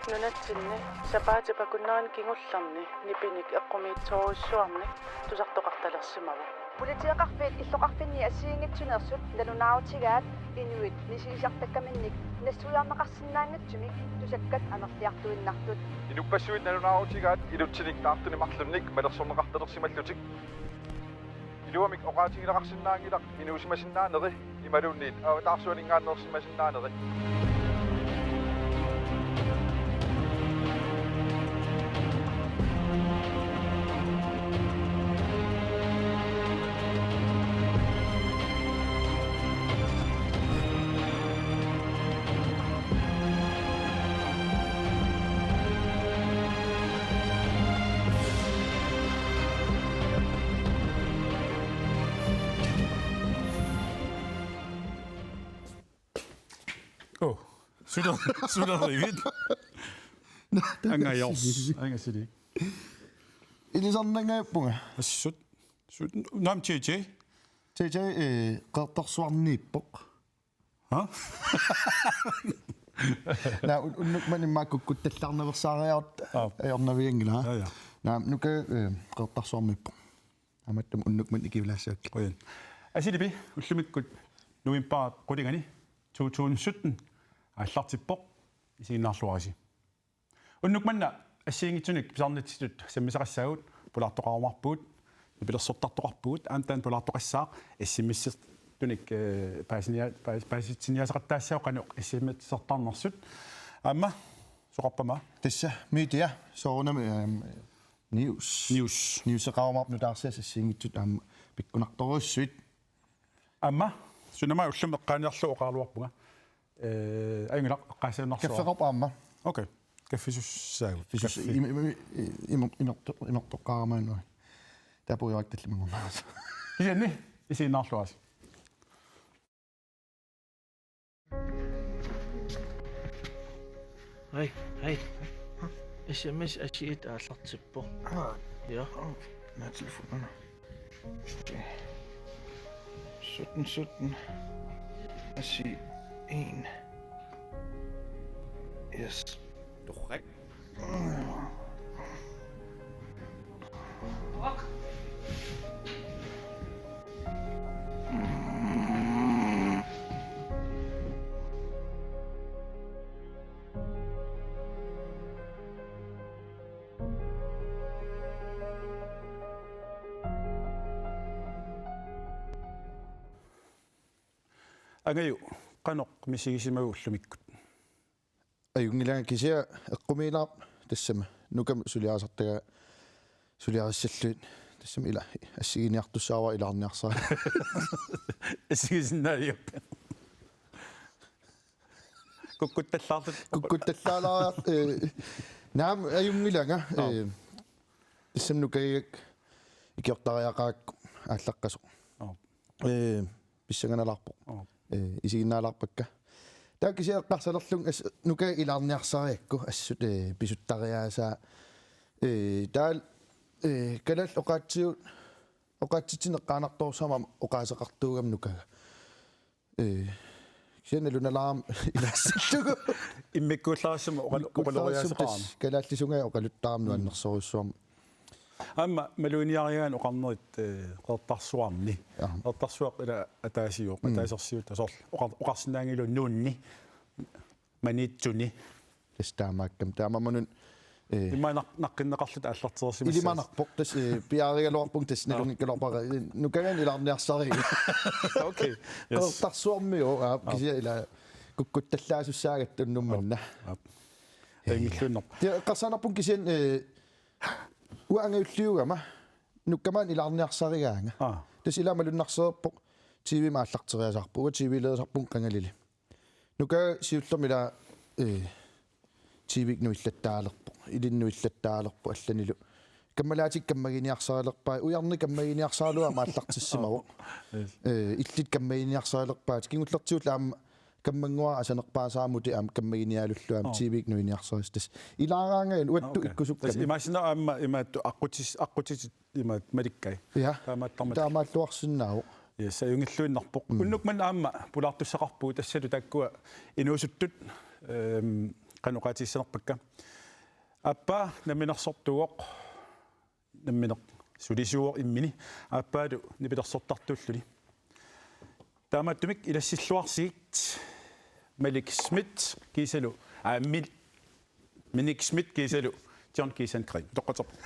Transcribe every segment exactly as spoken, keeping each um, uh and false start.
Nunatsinni sapaatip akunnerani kingullerni nipinik eqqumiitsorujussuarnik tusartoqartalersimavoq. Politieqarfiit illoqarfinni assigiinngitsuneersut nalunaarutigaat inuit misigisartakkaminnik nassuiarneqarsinnaanngitsumik tusakkat amerliartuinnartut. Inuppassuit nalunaarutigaat ilutsinik taartunik marlunnik malersorneqartalersimallutik. Iluamik oqaatigineqarsinnaanngilaq inuusimasinnaaneri imaluunniit avataarsuaninngaanneersimasinnaaneri. Oh, suler-, sulerivit. Angajors. Angasili. Ilisarnangaappunga. Assut. Sut. Naamik T J. T J, eh, Qeqertarsuarniippoq. Ha? Naa, un-, unnuk manna immaqa kukkuttallaarnaveersaariarutta. Aap. Ajornavianngilaq. Ja, ja. Naa, Nuka, eh, Qeqertarsuarmiippoq. Aamma taama unnuk manna ikivilaassavakka. Qujan. Asilipi, ullumikkut novembarip qulingani to tusind sytten aallartippoq, isiginnaarluarisi. Unnuk manna assigiinngitsunik pisarnitsitut sammisaqassaagut, pulaartoqarumaarpugut, nipilersortartoqarpugut, aamma taanna pulaartoqassaaq S M S-ertunik, eh, paasinia-, paas-, paasitsiniaaseqattaassaagut qanoq S M S-ertarnersut. Aamma soqarpama? Tassa media, soorunami, ehm, news. News. Newseqarumaarpoq nutaarsiassat assigiinngitsut aamma pikkunartorujussuit. Aamma, sunama ullumi eqqaaniarlugu oqaraluarpunga. Eh, ajunngilaq eqqaassannarsuaq. Kaffeqarpoq aamma. Okay. Kaffisussaagut. Kaffi. Im-, im-, im-, im-, imerto-, imertoqqaarama una. Taava puiuaaktallimagummaas. Kisianni, isiginnaarluarisi. Hej, hej. S M S assigiit aallartippoq. Aa. Ja. Naa, telefon. Okay. Sytten sytten. Assi en. Yes. Torrak. Angaju, qanoq misigisimavit ullumikkut? Ajunngilanga, kisianni eqqumiilaarpoq tassami. Nukami suliarisartagaa suliarissallugit tassami ila assigiinniartussaavara ilaarniarsarigakku. Assigisinnaajappoq. Kukkuttallaartut. Kukkuttallaalaariartut, eh, naamik ajunngilanga, aap, eh, tassami nukagigakku ikiortariaqarakku aallaqqasoq. Aap. Eh, pissanganalaarpoq. Aap. Eh, isiginnaalaarpakka. Taava kisianni eqqarsalerlunga as-, nukagit ilaarniarsarigakku assut, eh, pisuttariaasaa. Eh, taava, eh, kalaallit oqaatsigut, oqaatsitsineq eqqaanartoorsuarmik oqaaseqartuugami nukaga. Eh, kisianni nalunalaarami ilaassallugu. Immikkuullarissamik oqal-, oqaloriaaseqarami. Tassa kalaallisut oqaluttaramik nuannersorujussuarmik. Aamma maluginiarigaanni oqarnerit, eh, Qeqertarsuarni. Jaa. Qeqertarsuaq ila ataasiuvoq, mm, ataasersiutaa soorlu oqar-, oqarsinnaanngilagut Nuunni, Maniitsuni. Tassa taamaakkami. Taamaammat una, eh, immaqa naq-, naqqinneqarluta aallartereersimassaasi. Ilimanarpoq tassa, eh, piareerugaluarpunga tassa, jaa, nalunngikkaluarpara, eh, nukagami ilaarniarsarigakku. Okay. Yes. Qeqertarsuarmiut, aap, aap, kisianni ila kukkuttallaasussaagatta unnuk manna. Aap. Aap. Ajunngilluinnarpoq. Tia eqqarsaannarpunga kisianni, eh, uanga angajulliugama nukkami ilaarniarsarigaanga. Aa. Tassa ila malunnarsereerpoq T V-mi aallarteriasaarpoq. Uanga T V-lerisarpunga qangalili. Nukaga siullermik ila, eh, T V-kkut nuillattaalerpoq. Ilinnut nuillattaalerpoq allanilu. Kammalaatitik kammaginiarsarilerpaat, ujarneq kammaginiarsaralugu aamma aallartissimavoq. Yes. Eh, illit kammaginiarsarilerpaat. Kingullertigullu aamma kammannguara asanerpaasaaramik aamma kammaginiaalullugu aamma, aap, T V-kkut nuiniarsarissat. Tassa ilaaraangajakkit uattut, okay, ikkusukkami. Tassa imaassinnaavoq aamma imaattoq aqqutis-, aqqutit imaat malikkai. Ja. Taamaattarmat. Taamaalluarsinnaavoq. Yes, ajunngilluinnarpoq. Mm. Unnuk manna aamma pulaartussaqarpugut tassalu taakkua inuusuttut, ehm, qanoq oqaatigissanerpakka. Aappaa namminersortuuvoq, nammineq sulisuuvoq immini, aappaalu nipilersortartuulluni. Taamaattumik ilassilluarsigit Malik Schmidt kiisalu, aa, Mil-, Minik Schmidt kiisalu John Kiisan Green. Toqqaterpoq.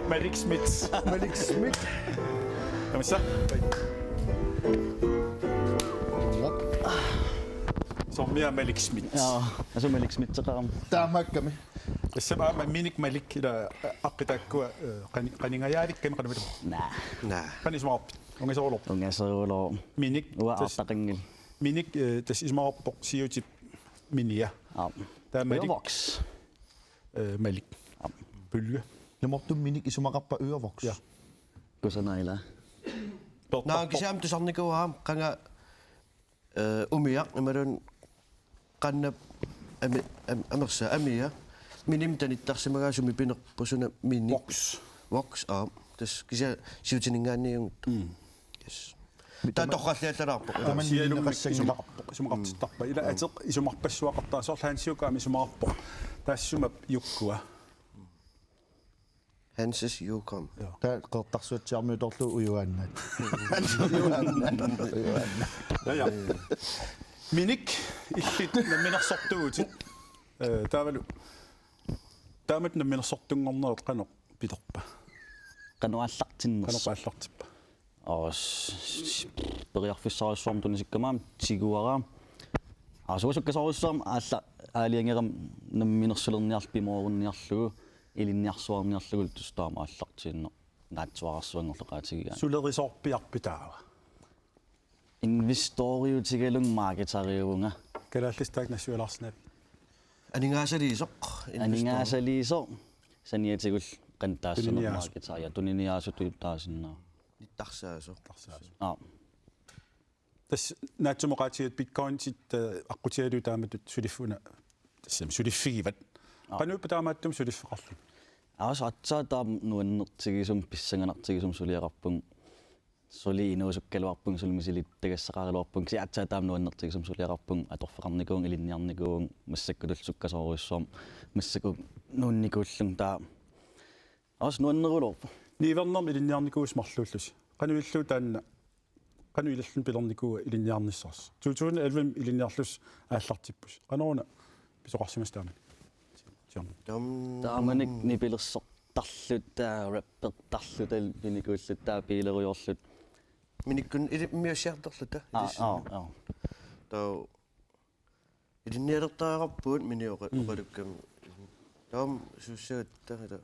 Malik Schmidt. Malik Schmidt. Kamissa? Soormi Malik Schmidt. Jaa, asu Malik Schmidt-eqarami. Taamaakkami. Tassami aamma Minik Malik ila aqqi taakkua, eh, qani-, qaningajaavikkami qanoq ilumut. Naa. Naa. Qanoq isumaqarpit? Ungaseruloorpit? Ungaseruloorpoq. Minik, uanga tassa aartaqanngilaq. Minik, eh, tassa isumaqarpoq siutip minia. Aap. Taava Malik. Uanga Vox. Eh, Malik. Aap. Pølge. Ilumoortumik Minik isumaqarpa uanga Vox? Ja. Kusanaq ilaa. Pertarpoq. Naa, kisianni tusarnikuuara qanga, eh, umiaq imaluunniit qannap ami-, am-, amersa amia. Minimik tanittarsimagaat sumi pinerpoq, suna Minik. Vox. Vox, aap. Tassa kisianni siutininngaanniit. Mm. Yes. Taava torralliallalaarpoq. Tamanna sialummik ineqassanngilarpoq. Isumaqarpoq, isumaqartittarpaa. Ila ateq isumarpassuaqartarpoq, soorlu Hansiukkut aamma isumaqarpoq. Taassuma Jukkua. Hanses Yukon. Jaa. Taava Qeqertarsuatsiaarmiutoorlugu Ujuaannaat. Ujuaannaat. Ujuaannaat. Jaa, jaa. Minik illit namminersortuuvutit. Eh, taavalu. Taamatut namminersortunngornerit qanoq pilerpa? Qanoq aallartinnersoq. Qanoq aallartippa? Aa, s-, s-, periarfissarujussuarmik tunisikkama aamma tiguara. Aa, sukkasoorusukkama aalla-, aalajangerama namminersulerniarlugu pimoorunniarlugu ilinniarsuarniarlugu tassa taama aallartiinnaq naatsuararsuanngorlugu oqaatigigaanni. Sulerisoorpiarpit taava? Investoriutigalugu marketariuvunga. Kalaallisut taakku nassuialaarsinnaavit? Aningaasaliisoq. Investor. Aningaasaliisoq. Saniatigullu qanoq taassuuna tuniniaasoq. Marketaria. Tuniniaasoq tujuttaasinnaavoq. Nittarsaasoq. Nittarsaasoq. Aa. Tassa naatsumik oqaatigalugu bitcoinit, eh, aqqutigalugu taamatut suliffuna. Tassami suliffigivat. Aa. Qanoq ippa taamaattumik suliffeqarluni? Aa, aatsaat taama nuannertigisumik pissanganartigisumik suliaqarpunga. Suli inuusukkaluarpunga, suli misilittagassaqaraluarpunga, kisianni aatsaat taama nuannertigisumik suliaqarpunga, atorfeqarnikuuvunga, ilinniarnikuuvunga, massakkutullu sukkasoorujussuarmik, massakkut nuunnikuullunga taava. Aas nuanneruloorpoq. Niuernermik ilinniarnikuuvusi marluullusi. Qanoq ilillugu taanna, qanoq ililluni pilernikuua ilinniarnissarsi? To tusind elleve ilinniarlusi aallartippusi. Qanoruna pisoqarsimasoq taamani? Siorna. Tam- Taamanikkut nipilersortarluta, rappertarluta, pinikuulluta, biilerujoorluta. Minikkut ili-, immiussiartorluta. Aa, ilissi. Aa, aa. Taava ilinnialertariaqarpugut minioqa-, mm, oqalukkami. Taava suussagatta,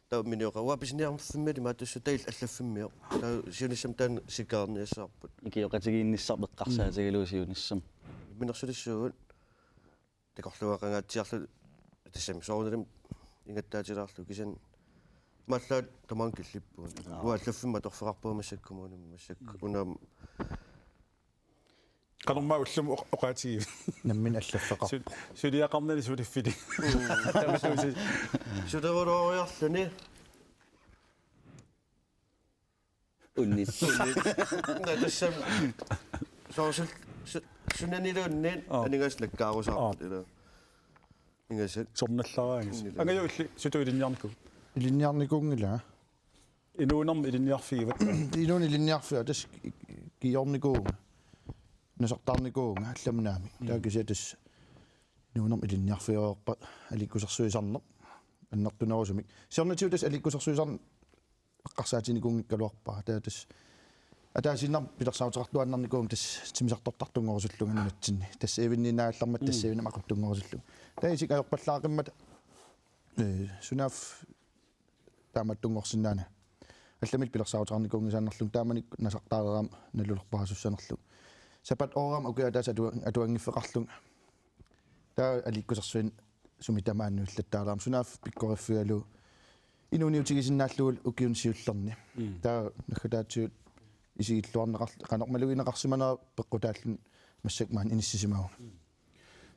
taava minioqa-, uanga pisiniarfimmiit imaattussaq taava allaffimmiit. Taava siunissami taanna sikaarniassavarput. Ikioqatigiinnissaq eqqarsaatigalugu siunissami. Imminersulissuugut. Takorluugaqangaatsiarluta tassami soorunalimi ingattaatilaarlugu kisianni imaallaat tamaanga killippugut. Aa. Uanga allaffimmi atorfeqarpunga massakkut kommunimi massakkut. Mm. Una aamma. Qanormaa ullumi oq-, oqaatigivit? Nammineq allaffeqarpoq. Su-, suliaqarnani suliffili. Mm. Tamatumusi. Sulerulooriarluni. Unnit. Naa, tassami. Soorlu su-, sunaniluunniit. Aa. Aningaasat nakkaarusaarput. Aa. Ilaa. Aningaasat. Sornallaraangas. Unnit. Angajulli sutut ilinniarnikuuit? Ilinniarnikuunngilanga. Inuunermi ilinniarfigivat? Inuuneq ilinniarfiga tassa ki-, kiornikuuvunga. Nasartaarnikuuvunga allamut naamik. Mm. Taava kisianni tassa inuunermi ilinniarfigereerpat aliikkusersuisarneq annertunerusumik. Siornatigut tassa aliikkusersuisarneq eqqarsaatinikuunngikkaluarpara. Taava tassa ataasiinnarmik pilersaaruteqartuaannarnikuuvunga tassa timmisartortartunngorusullunga nunatsinni. Tassa eveniinnaagallarmat, mm, tassa evenimik aquttunngorusullunga. Taava isikka ajorpallaaqqimmata, eh, sunaaffa taamaattunngorsinnaananga. Allamillu pilersaaruteqarnikuunngisaannarlunga taamanikkut nasartaareerama nalulerpaasussanerlugu. Sapat oorama ukiaq ataaseq atua-, atuanngiffeqarlunga. Taava aliikkusersuineq sumi tamaat nuillattaalaarmat sunaaffa pikkoriffigalugu inuuniutigisinnaallugulu ukiuni siullerni. Mm. Taava naggataatigut isigilluarneqarl-, qanoq malugineqarsimanera peqqutaalluni massakkut maani inissisimavunga. Mm.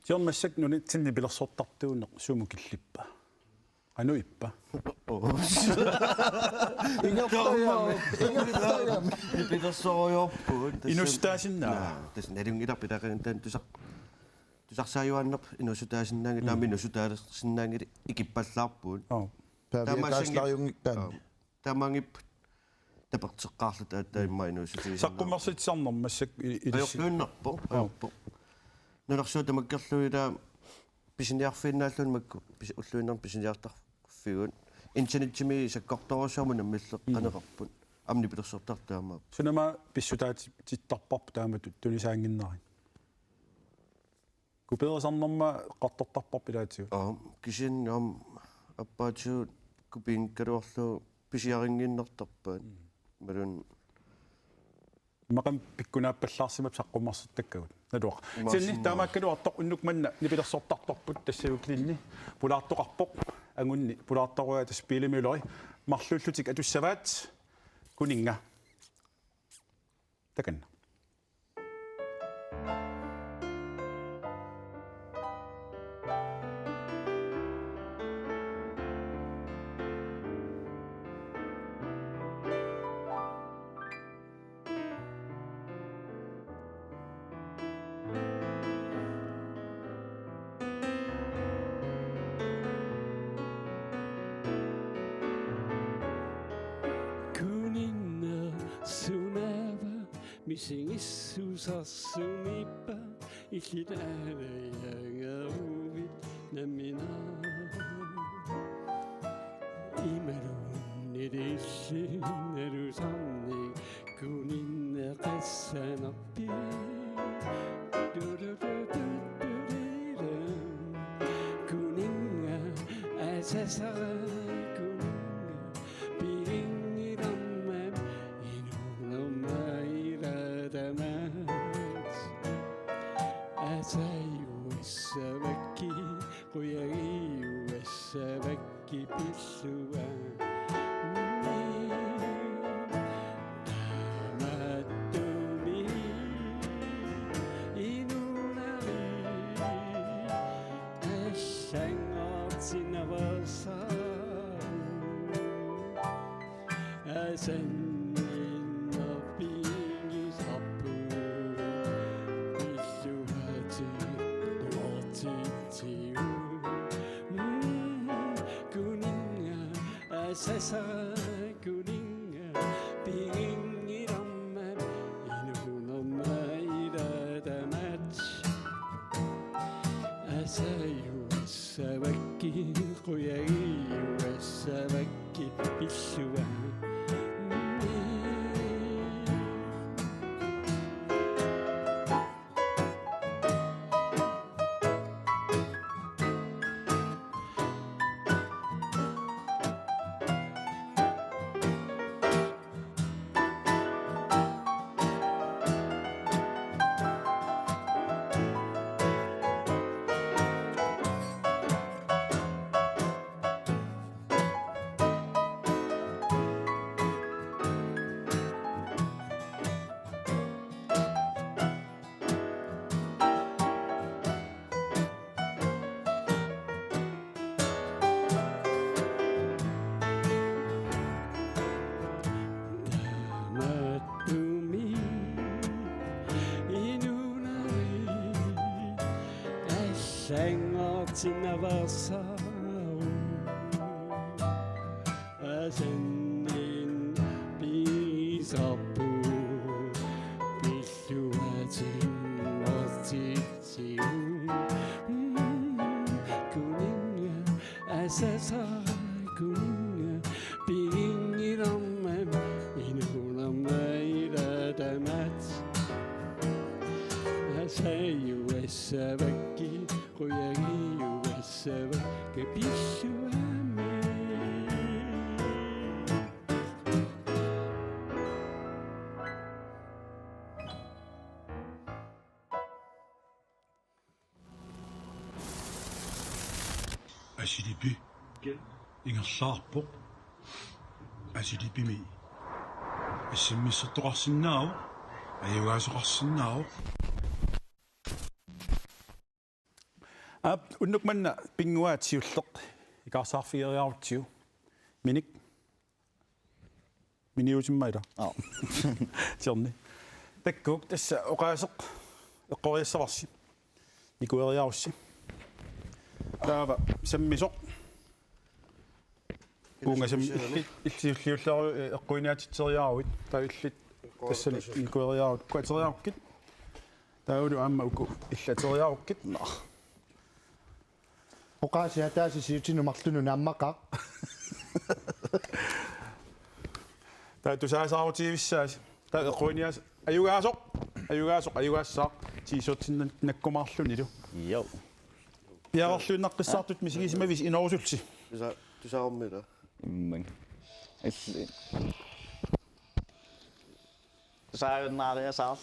Siorna massakkut nunatsinni nipilersortartuuneq sumut killippa? Qanoq ippa? Ingerlajami. Ingerlajami. Nipilersorujoorpugut. Tassa. Inuussutaasinnaava? Naa, tassa nalunngilarput taakani taanna tusar-, Tusarsaajuaannarpoq inuussutaasinnaanngilaq, taama inuussutaalersinnaanngilaq ikippallaarpugut. Aa. Paaviakkaaslaariunngikkaanni. Aa. Taamaanngippat taperteqqaarluta aatsaat immaqa inuussutigisinnaarput. Saqqummersitsisarnermi massakkut i-, ilissi-. Ajorluinnarpoq, aa, ajorpoq. Nunarsuaq tamakkerlugu ilaa pisiniarfiinnaalluunniit makku pis-, ulluinnarni pisiniartarfigut. Internetsimi sakkortoorujussuarmik unammilleqqaneqarput. Aamma nipilersortartut taamaappoq. Sunama pissutaatittarparput taamatut tunisaannginnerit. Kopiirisarnerma eqqartortarparput ilaatigut. Aa, kisianni aamma appaatigut kopiinngikkaluarlugu pisiarinngiinnartarpaat. Mm. Imaluunniit immaqa pikkunaappallaarsimapput saqqummersittakkagut. Naluara. Imaassinnaavoq. Kisianni taamaakkaluartoq unnuk manna nipilersortartorput tassagukkillinni pulaartoqarpoq. Angunni pulaartorujuuvoq tassa Biilimilori. Marluullutik atussavaat Kuninnga. Takanna. Kuninnga sunaava misigissuseq sumiippa illit aalajangeruvit nammineq. Imaluunniit illit nalusarnik Kuninnga qassanerpit. Kuninnga asasara kuninnga piginngilarmat inuunerma ila tamaat. Asajuassavakkit qujagijuassavakkit pilluaqqat. Tamattumik inuuneri allanngortinnaveersaarut. Asanninnerpigisarput pilluatik uortitsigut. Mm, kuninnga asasara kuninnga piginngilarmat inuunerma ila tamaat. Asajuassavakkit qujagijuassavakkit pilluaqqat. Tamattumik inuuneri allanngortinnaveersaarut. Asanninnerpigisarput pilluatik uortitsigut. Mm, kuninnga asasara kuninnga piginngilarmat inuunerma ila tamaat. Asajuassavakkit qujagijuassavakkit pilluaqqat. Asilipi ingerlaarpoq. Asilipimi S-immersortoqarsinnaavoq, ajugaasoqarsinnaavoq. Aap, unnuk manna pinnguaat siulleq ikaarsaarfigeriarutsigu. Minik. Miniusimmaila. Aa. Tjerni. Takkuk tassa oqaaseq eqqoriassavarsi. Nikueriarussi. Taava sammisoq. Uunga sammi illit, illit siulliullaaru, eh, eqquiniaatitseriaruit. Taava illit tassani nikueriarut. Kuateriarukkit. Taavalu aamma uku illateriarukkit. Naa. Oqaasi ataasiarluni marlunut naammaqaaq. Taava tusaasaarutigivissaasi. Taava eqquiniaas-, ajugaasoq, ajugaasoq, ajugaassaaq, t-shirtinik nakkumaarlunilu. Jo. Piareerluinnaqqissaartut misigisimavisi inorusullusi. Tusa-, tusaarummi ila. Immang. Illi. Tusaajunnaariasaarlu.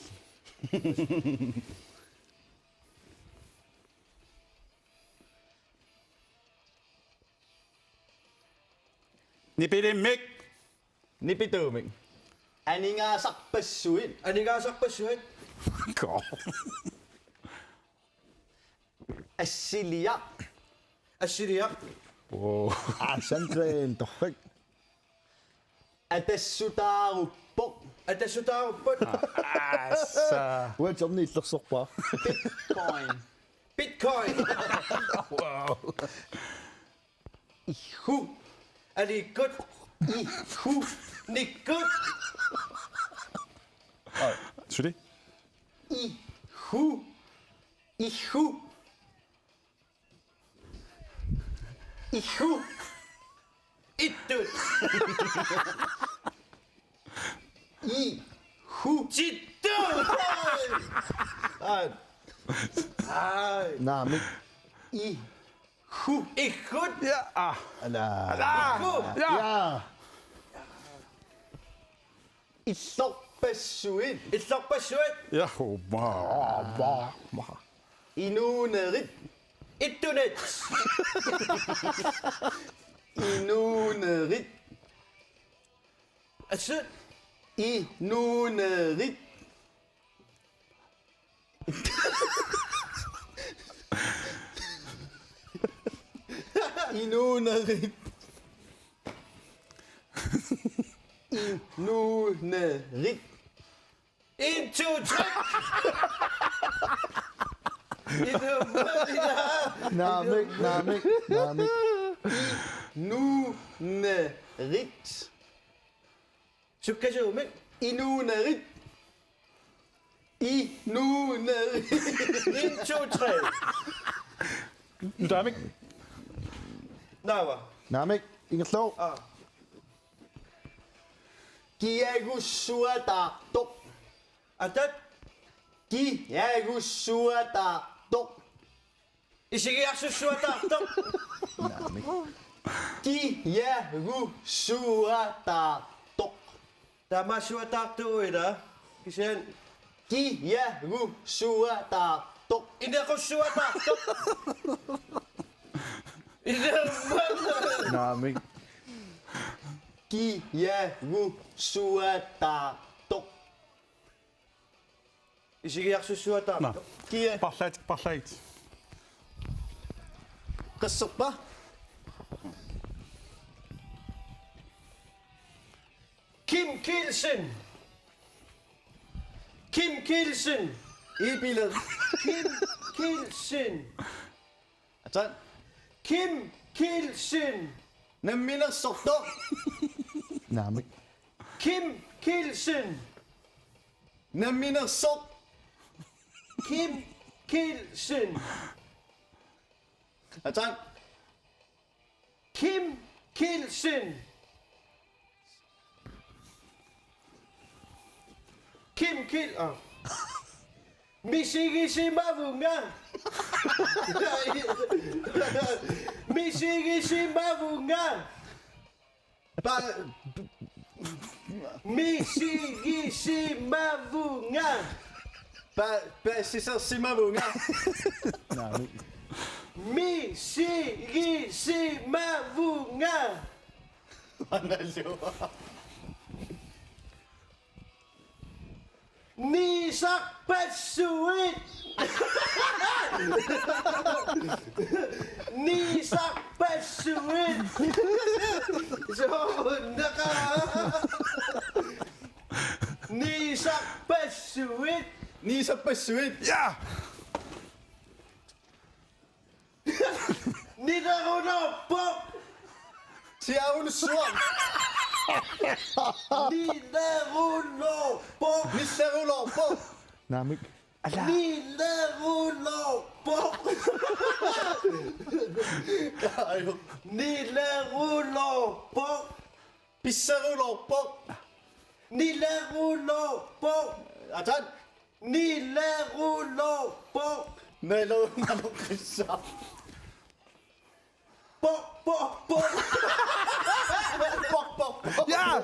Nipilimmik. Nipituumik. Aningaasarpassuit. Aningaasarpassuit. Ko. Assiliaq. Assiliaq. Wow. Aa, Sandgreen, torrak. Atassutaaruppoq. Atassutaaruppoq. Assa. Uatserni illersorpaa. Bitcoin. Bitcoin. Wow. Ihu. Aliikkut. Ihu. Nikkut. Aa, suli. Ihu. Ihu. Ihu. Ittut. Ihu. Tittut. Ai. Ai. Naamik. Ihu. Ihut. Ja. Ah. Ala. Ala. Ihu. Ja. Ja. Illorpassuit. Illorpassuit. Ja, ma, ma, ma. Inuunerit. Ittunerit. Inuunerit. Assut. Inuunerit. Inuunerit. Inuunerit. En, to, tre. Naamik, naamik, naamik. Inuunerit. Sukkasuumik. Inuunerit. Inuunerit. En, to, tre. Nutaamik. Naava. Naamik, ingerlavoq. Aa. Kiagussuataartoq. Atat. Kiagussuataartoq. Isigiarsussuataartoq. Naamik. Kiagussuataartoq. Taamaassuataartuuvoq ila. Kisianni. Kiagussuataartoq. Inequssuataartoq. Inequssuataartoq. Naamik. Kiagussuataartoq. Isigiarsussuataartoq. Naa. Kia. Parlaat, parlaat. Qasserpa? Kim Kielsen. Kim Kielsen. Ibile. Kim Kielsen. Atat. Kim Kielsen. Namminersortoq. Naamik. Kim Kielsen. Namminersoq. Kim Kielsen. Atat. Kim Kielsen. Kim Kiel-, ah. Misigisimavunga. Misigisimavunga. Pa-, misigisimavunga. Pa-, paasisersimavunga. Naamik. Misigisimavunga. Analua. Niisarpassuit. Niisarpassuit. Soorunami. Niisarpassuit. Niisarpassuit. Ja! Nilerulorpoq. Siarulussuaq. Nilerulorpoq. Nilerulorpoq. Naamik. Ala. Nilerulorpoq. Kaajo. Nilerulorpoq. Pisserulorpoq. Nilerulorpoq. Atan. Nilerulorpoq. Nilerulorpoq. Poq, poq, poq. Poq, poq, poq. Ja!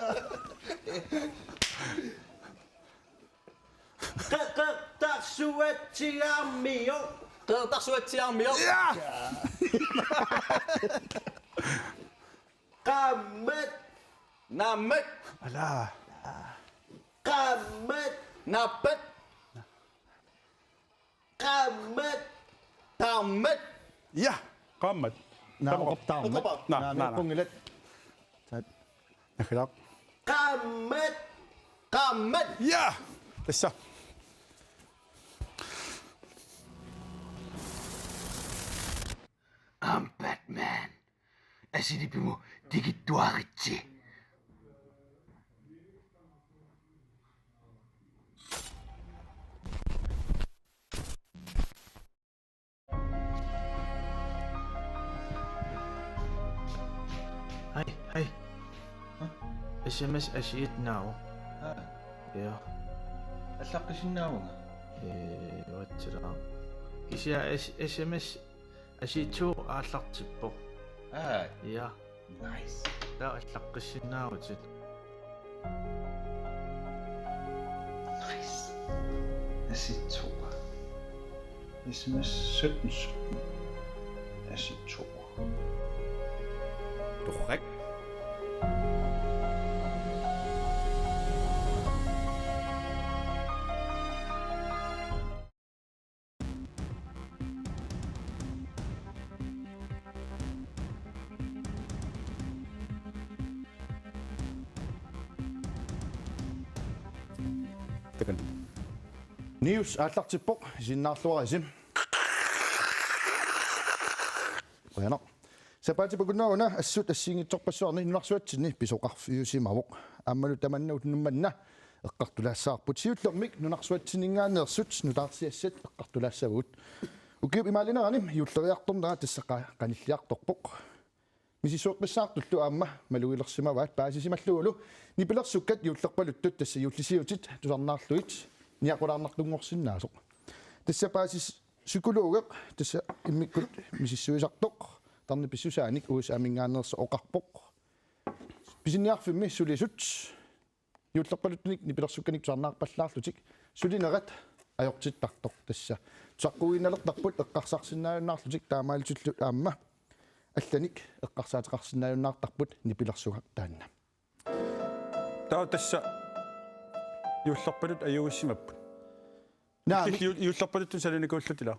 Qeqertarsuatsiarmioq. Qeqertarsuatsiarmioq. Ja! Qaammat. Naammat. Ala. Qaammat. Naappat. Qaammat. Taammat. Ja. Qaammat. Naa, taammat. Oqarpoq taammat. Oqarpoq. Naa, naa, naa, naa. Pungilat. Saat. Nakhilaq. Qaammat. Qaammat. Ja. Tassa. I'm Batman. Asilipimut tikittuaritsi. Hej, hej. Hæ? S M S asiit naavoq. Aa. Ja. Allaqqisinnaavunga? Ee, uatsilaaq. Kisianni S-, S M S asiit to aallartippoq. Aa. Ja. Nice. Taava allaqqissinnaavutit. Nice. Asiit to. S M S sytten sytten. Asiit to. Torrak. Takan. News aallartippoq, isiginnaarluarisi. Qujanaq. Sapaatip-akunnerata una assut assigiinngitsorpassuarni nunarsuatsinni pisoqarfiusimavoq. Aammalu tamanna unnuk manna eqqartulaassavarput. Siullermik nunarsuatsinninngaanneersut nutaarsiassat eqqartulaassavagut. Ukiup imaalinerani juulleriartornera tassa qa-, qanilliartorpoq. Misissueqqissaartullu aamma malugilersimavaat, paasisimallugulu nipilersukkat juullerpaluttut tassa juullisiutit tusarnaarlugit niaqulaarnartunngorsinnaasoq. Tassa paasis-, psykologeq tassa immikkut misissuisartoq tarnip pissusaanik U S A-minngaanneersoq oqarpoq: Pisiniarfimmi sulisut juullerpaluttunik nipilersukkanik tusarnaarpallaarlutik sulinerat ajortittartoq tassa. Tusaqquuinnalertarput eqqarsarsinnaajunnaarlutik, taamaalillutillu aamma allanik eqqarsaateqarsinnaajunnaartarput nipilersugaq taanna. Taava tassa juullerpaluttut ajuussimapput. Naamik. Illit ju-, juullerpaluttut salinikuullutit ilaa?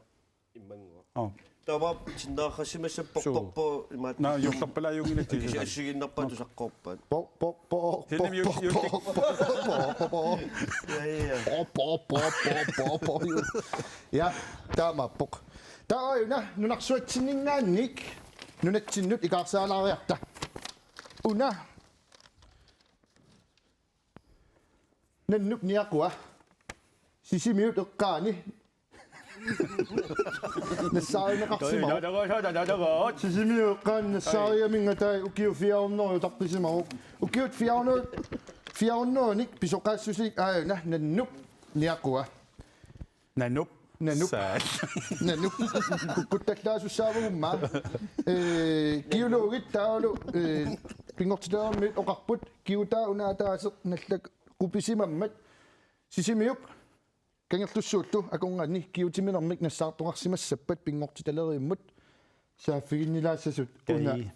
Immannguaq. Aa. Taava sinnaarsimassappoq. Suu. Porporpo imaat. Naa, juullerpalaajunngilatit. Kisi assigiinnarpaat tusaqqorpaat. Po, po, po, po, Henning po, Juul-, po, po, po, po, po. Ja, ja. Po, po, po, po, po, po. Ja, taamaappoq. Taava una nunarsuatsinninngaanniit nunatsinnut ikaarsaalaariarta. Una Nannup niaqua. Sisimiut eqqaani nassaarineqarsimavoq. Sisimiut eqqaani nassaarigaminnga taava ukiut fire hundrede utarpisimavoq. Ukiut fire hundrede, fire hundrede-nik pisoqaassusiit aajuna nannup niaqua. Nanup. Nanup. Saat. Nanup. Kukkuttallaasussaavagumma. Ee, geologit taavalu, ee, pinngortitalermiut oqarput, geotaa una ataaseq nallaqqupisimammat. Sisimiut Kangerlussuullu akornanni geotiminermik nassaartoqarsimassappat pinngortitalerivimmut saaffiginnilaassasut una. Kai.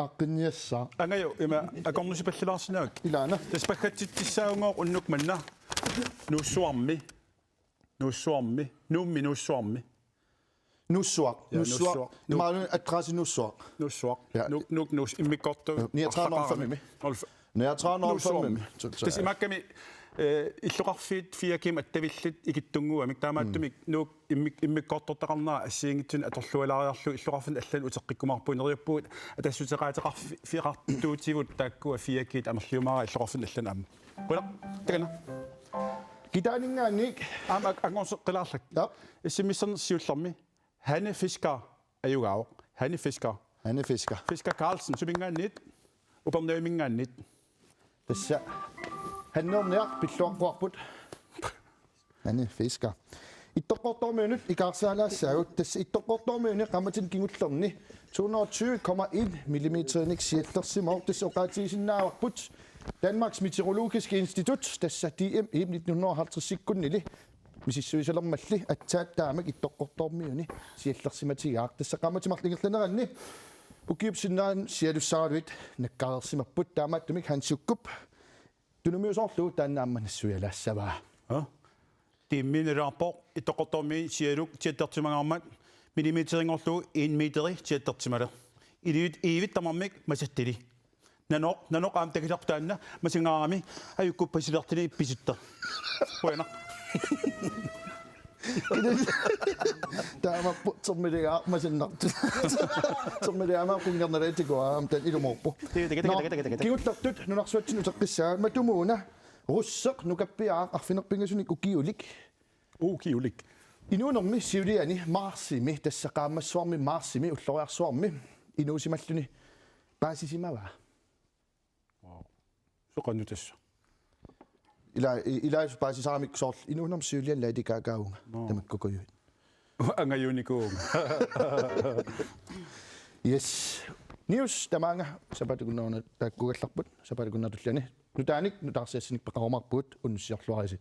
Aaqqinniassaaq. Angaju ima akornusipallaarsinnaavakka. Ilaana. Tassa paggatsitsissaagooq unnuk manna. Nuussuarmi. Nuussuarmi. Nuummi Nuussuarmi. Nuussuaq. Ja, Nuussuaq. Nuussuaq. Nuuk. Imaluunniit adresse Nuussuaq. Nuussuaq. Ja. Nuuk, Nuuk, Nuus-, immikkoortoq. Niogtredive nul fem-imi. Nul f-, Niogtredive nul fem-imi. Nuussuarmi. Tassa imaakkami Eh, illoqarfiit fire G-mik attavillit ikittunnguamik, taamaattumik Nuuk immik-, immikkoortortaqarnera assigiinngitsunik atorlualaariarlugu illoqarfinnut allanut uteqqikkumaarpugut, neriuppugut atassuteqaateqarfi-, -fiqartuutigut taakkua fire G-t amerliumaarput illoqarfinnut allanut aamma. Qujanaq, takanna. Kitaaninngaanniit. Aamma ak-, anngorseqqilaarlak. Ja. S M S-erneq siullermi. Hanne Fisker ajugaavoq. Hanne Fisker. Hanne Fisker. Fisker Carlsen, suminngaanniit? Upernavimingaanniit. Tassa Hanneerniaq pilluaqquarput. Hanne Fisker. Ittoqqortoormiunut ikaarsaarlaassaagut. Tassa Ittoqqortoormiuni qaammatini kingullerni to hundrede og tyve komma en millimeterinik siallersimavoq, tassa oqaatigisinnaavarput Danmarks Meteorologiske Institut, tassa D M I nitten hundrede og halvtreds-ikkunnili misissuisalermalli aatsaat taamak Ittoqqortoormiuni siallersimatigaaq. Tassa qaammatit marluk ingerlaneranni ukiup sinnera sialussaraluit nakkareersimapput, taamaattumik Hans Jukkup tunumiusoorlugu taanna aamma nassuialaassavaa. Ja. D M I-nngorpoq Ittoqqortoormiit sialuk siallersimangaarmat millimeterinngorlugu en meteri siallersimaleq. Inuit iivit tamarmik masattili. Nanoq, Nanoq aamma takusarput taanna, masangaarami, ajukkut pasilertini pisitta. Qujanaq. Taamaappoq termiligaaq masannartut. Termiligaaq aamma qunngernalaatikua aamma taanna ilumoorpoq. Tiki, tiki, tiki, Nå, tiki, tiki, tiki. Kingullertut nunarsuatsinni uteqqissaagut, matumuuna Russeq nukappiaraq arfineq-pingasunik ukiulik. Ukiulik. Inuunermi siuliani marsimi, tassa qaammassuarmi marsimi, ulloriarsuarmi inuusimalluni paasisimavaa. Wow. Soqannut tassa. Ila-, i-, ilaasu paasisaramik soorlu inuunermi siuliani Lady Gaga-unga. Nå. Tamakkukujuit. Angajunikuunga. Yes. News tamaanga sapaatip akunnera taakkuugallarput, sapaatip akunnera tulliani. Nutaanik nutaarsiassanik peqarumaarpugut, unnussiorluarisi.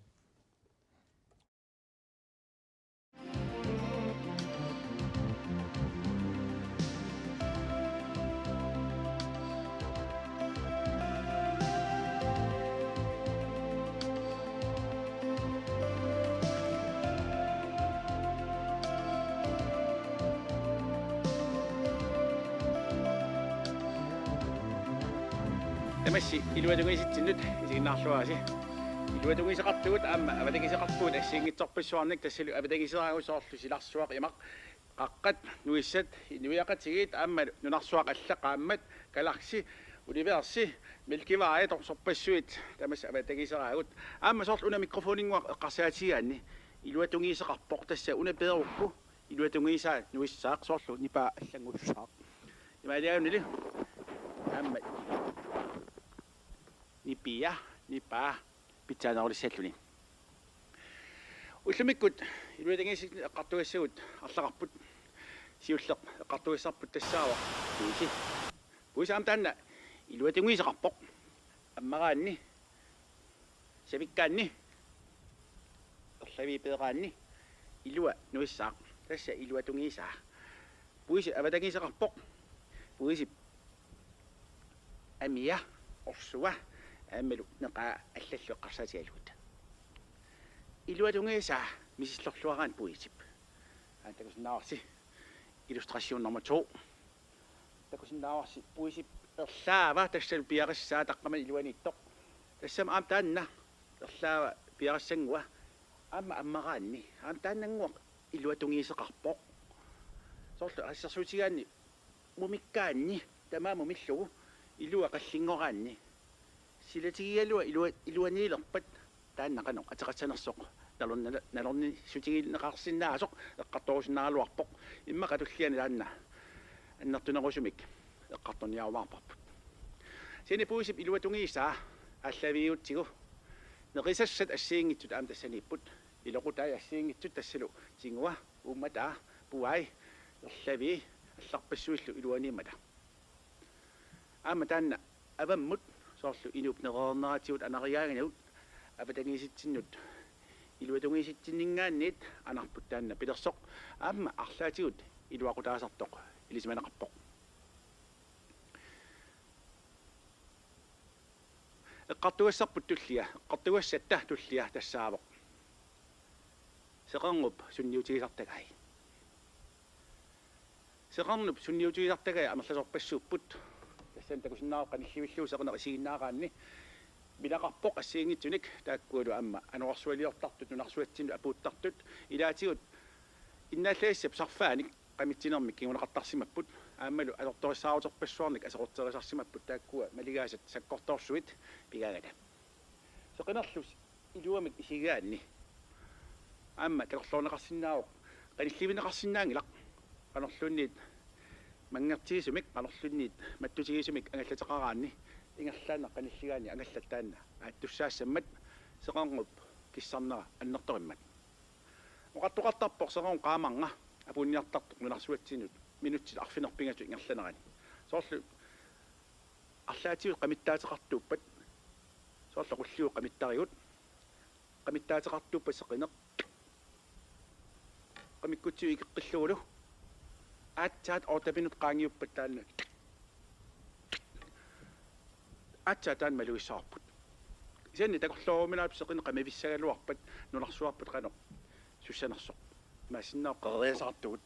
Tamassi iluatungiisitsinnut isiginnaarluarisi. Iluatungiiseqartugut aamma avatangiiseqarpugut assigiinngitsorpassuarnik, tassalu avatangiiseraagut soorlu silarsuaq, imaq, qaqqat, nuissat, inuiaqatigiit aamma nunarsuaq alla, qaammat, galaksi, universi, Mælkeveji, torsorpassuit tamassi avatangiiseraagut. Aamma soorlu una mikrofoninnguaq eqqarsaatigigaanni iluatungiiseqarpoq, tassa una peerukku iluatungiisaa nuissaaq, soorlu nipaa allanngussaaq. Imaaliaannili aamma nipia, nipaa pitsaanerulissalluni. Ullumikkut iluatungiisit eqqartugassagut arlaqarput. Siulleq eqqartugassarput tassaavoq puisi. Puisi aamma taanna iluatungiiseqarpoq. Ammaraanni, savikkaanni, erlavii peeraanni ilua nuissaaq. Tassa iluatungiisaa. Puisip avatangiiseqarpoq. Puisip amia, orsua aammalu neqaa allallu eqqarsaatigalugit. Iluatungiisaa misissorluaraanni puisip. Aamma takusinnaavarsi illustration nummer to. Takusinnaavarsi puisip erlaava, tassalu piarissaa taqqamani iluaniittoq. Tassami aamma taanna erlaava piarissanngua. Aamma ammaraanni. Aamma taannannguaq iluatungiiseqarpoq. Soorlu assersuutigaanni mumikkaanni, tamaat mumillugu, ilua qallinngoraanni. Silatigigalugu ilua-, iluaniilerpat taanna qanoq ateqassanersoq nalorna-, nalornissutigineqarsinnaasoq eqqartorusinnaraluarpoq. Immaqa tulliani taanna annertunerusumik eqqartorniarumaarparput. Kisianni puisip iluatungiisaa aallavigiutsigu. Neqisassat assigiinngitsut aamma tassaniipput. Iloqutai assigiinngitsut, tassalu tigua, uummataa, puai, erlavii, allarpassuillu iluaniimmata. Aamma taanna avammut, soorlu inuup nerereerneratigut anarigaangagut, avatangiisitsinnut iluatungiisitsinninngaanniit anarput taanna pilersoq, aamma arlaatigut iluaqutaasartoq ilisimaneqarpoq. Eqqartugassarput tullia, eqqartugassatta tullia tassaavoq: Seqernup sunniutigisartagai. Seqernup sunniutigisartagai amerlasoorpassuupput. Tassani takusinnaavat qanillivillugu seqerneq isiginnaaraanni. milaqarpoq assigiinngitsunik, taakkualu aamma anorersualiortartut, nunarsuatsinni apuuttartut, ilaatigut innaallassap sarfaanik qamitsinermik kinguneqartarsimapput, aammalu atortorissaaruterpassuarnik aserorterisarsimapput, taakkua maligaasat sakkortoorsuit pigaangata. Seqinerlu iluamik isigigaanni aamma takorloorneqarsinnaavoq, qanillivinneqarsinnaanngilaq, qanorluunniit manngertigisumik, qanorluunniit mattutigisumik angallateqaraanni, ingerlaannaq qanilligaanni angallat taanna aattussaassammat, seqernup kissarnera annertorimmat. Oqartoqartarpoq seqernup qaamarnga apuunniartartoq nunarsuatsinut minutsit arfineq pingasut ingerlanerani. Soorlu arlaatigut qamittaateqartuuppat, soorlu qulliup qamittarigut, qamittaateqartuuppat seqineq, qamikkutsigut ikeqqillugulu, aatsaat otte minut qaangiuppat taanna, aatsaat taanna malugissavarput. Kisianni takorlooruminaapput seqineq qamavissagaluarpat nunarsuarput qanoq sussanersoq. Imaassinnaavoq qeriasaartugut.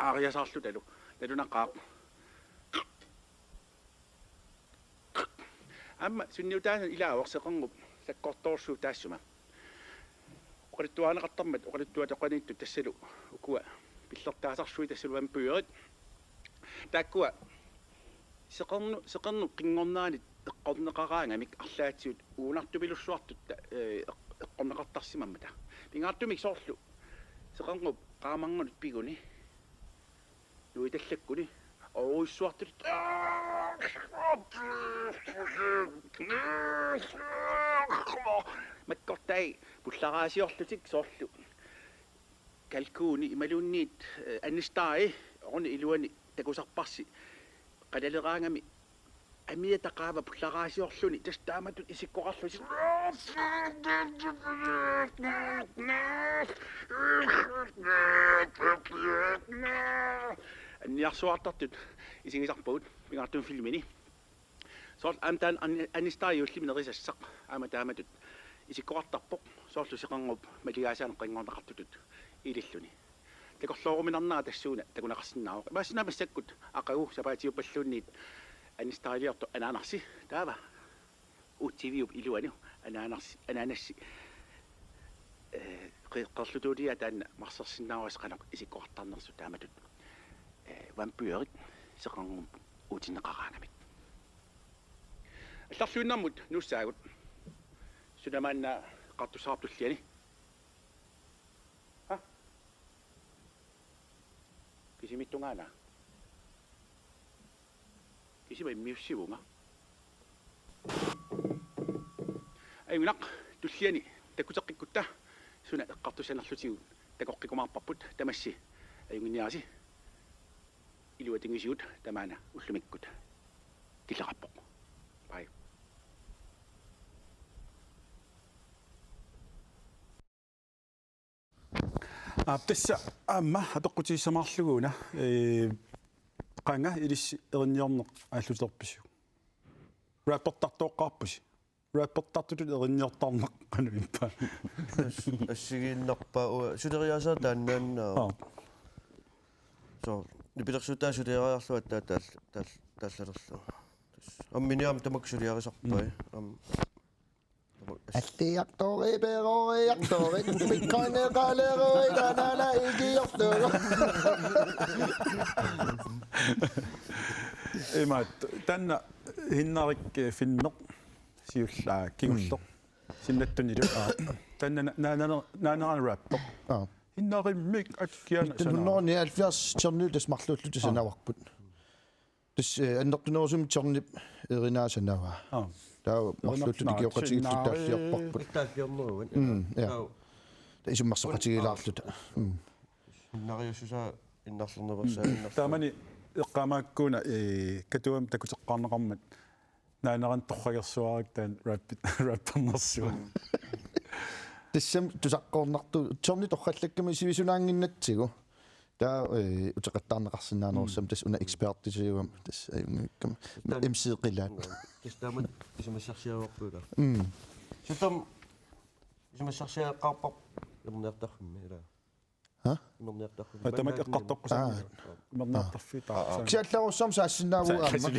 Aariasaarlutalu nalunaqaaq. Aamma sunniutaanani ilaavoq seqernup sakkortoorsuup taassuma. Oqaluttuarineqartarmat oqaluttuatoqaniittut tassalu ukua pillertaasarsuit tassalu vampyrit. Taakkua seqernu-, seqernup qinngornerani eqqorneqaraangamik arlaatigut uunartupilussuartut, ee, eq-, eqqorneqartarsimammata. Pingaartumik soorlu seqernup qaamarnganut piguni nuitallakkuni oorujussuartut makkortai pullaraasiorlutik soorlu kalkuuni imaluunniit, eh, anestagi, oruni iluani takusarparsi qalaleraangami amiata qaava pullaraasiorluni, tassa taamatut isikkoqarlusi. Anniarsuartartut isigisarpagut pingaartumik filmini. Soorlu aamma taanna an-, anestagi juullimi nerisassaq aamma taamatut isikkoqartarpoq, soorlu seqernup maligaasaanut qinngorneqartutut ililluni. Takorlooruminarnera tassuuna takuneqarsinnaavoq. Imaassinnaavoq massakkut aqagu sapaatiuppalluunniit anestagiliortoq anaanarsi. Taava U T V-p iluani anaanarsi, anaanassi, eh, qe-, qeerlutuuliaa taanna marsersinnaavarsi qanoq isikkoqartarnersut taamatut, eh, vampyrit seqernup uutinneqaraangamik. Allarluinnarmut nuussaagut. Suna maanna eqqartussaqarpa tulliani? Ha? Kisimiittungaana? Kisima immiussivunga. Ajunnginaq, tulliani takkuteqqikkutta suna eqqartussanerlutigu takoqqikkumaarparput, tamassi ajunnginniarisi. Iluatungisigut, tamaana ullumikkut killeqarpoq. Bye. Aap, tassa aamma apeqqutigissamaarlugu una, ee, qanga ilissi erinniorneq aalluterpisiuk? Rappertartooqqaarpusi. Rappertartutut erinniortarneq qanoq ippa? As-, assigiinnarpaa, uanga suleriaasaa taannaannaavoq. Aa. So, nipilersuutaa suliariarlugu aatsaat taal-, taal-, taallalerlugu. Tassa. Amminiaam tamakku suliarisarpai. Mm. Amm. Tamakku as-, alliartori peroriartori bitcoineqalerui tanana ikiortugu. Imaat, taanna Hinnarik, eh, filmeq siullaa kingulleq. Mm. Sinnattunilu. Aa. Taanna na-, naanana-, naanarani rapper. Aa. Hinnarimmik akkiana sanaa. Nitten hundrede nioghalvfjerds Johnny tassa marluulluta sanavarput. Tassa, eh, annertunerusumik Johnnip erinaa sanavaa. Aa. Taava marluulluta ikioqatigiilluta taalliorparput. Taalliorneruvat. Mm, ja. Taava. Taava isummersoqatigiilaarluta. Mm. Hinnariussusaa innarlerneq versaa innarlerneq. Taamani eqqaamaakkuuna, eh, Katuami takuteqqaarneqarmat naanarani torragersuarakku taanna rappi-, rappernersua. Tassami tusaqqiinnartoq Johnny torrallakkami sivisunaannginnatsigu. Taava, eh, uteqattaarneqarsinnaanerussammat. Mm. Tassa una ekspertisiugami tassa ajunngikkaluarluni. Taanna M C qilaat. Tassa taama isumassarsiavarput ila. Mm. Sutama isumassarsiaqqaarparput erniortarfimmi ila. Ha? Imerniartarfik. Tamak eqqartoqqusaarmi. Imerniartarfik taarsaami. Kisianni allarussaammik saassinnaavunga aamma.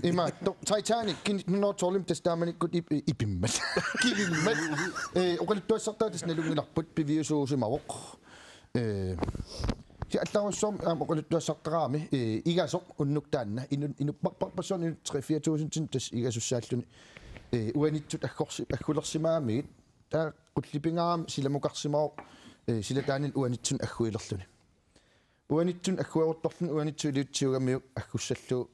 Imaattoq Titanic nitten hundrede tolv tassa taamanikkut ip- ipimmat. Kivimmat. Eh, oqaluttuassartaa tassa nalunngilarput piviusuusimavoq. Eh, kisianni allarussaammik aamma oqaluttuassartaraami, eh, igasoq unnuk taanna. Inu- inupparparpassuarni inuk tre-fire tusind tassa igasussaalluni. Eh, uanitsut aggorsi- aggulersimagamigit. Taava qullipingaarami silamukarsimavoq, eh, silataanini uanitsunut agguilerluni. Uanitsunut aggueruttorluni uanitsup iliutsiugamiuk aggussallugu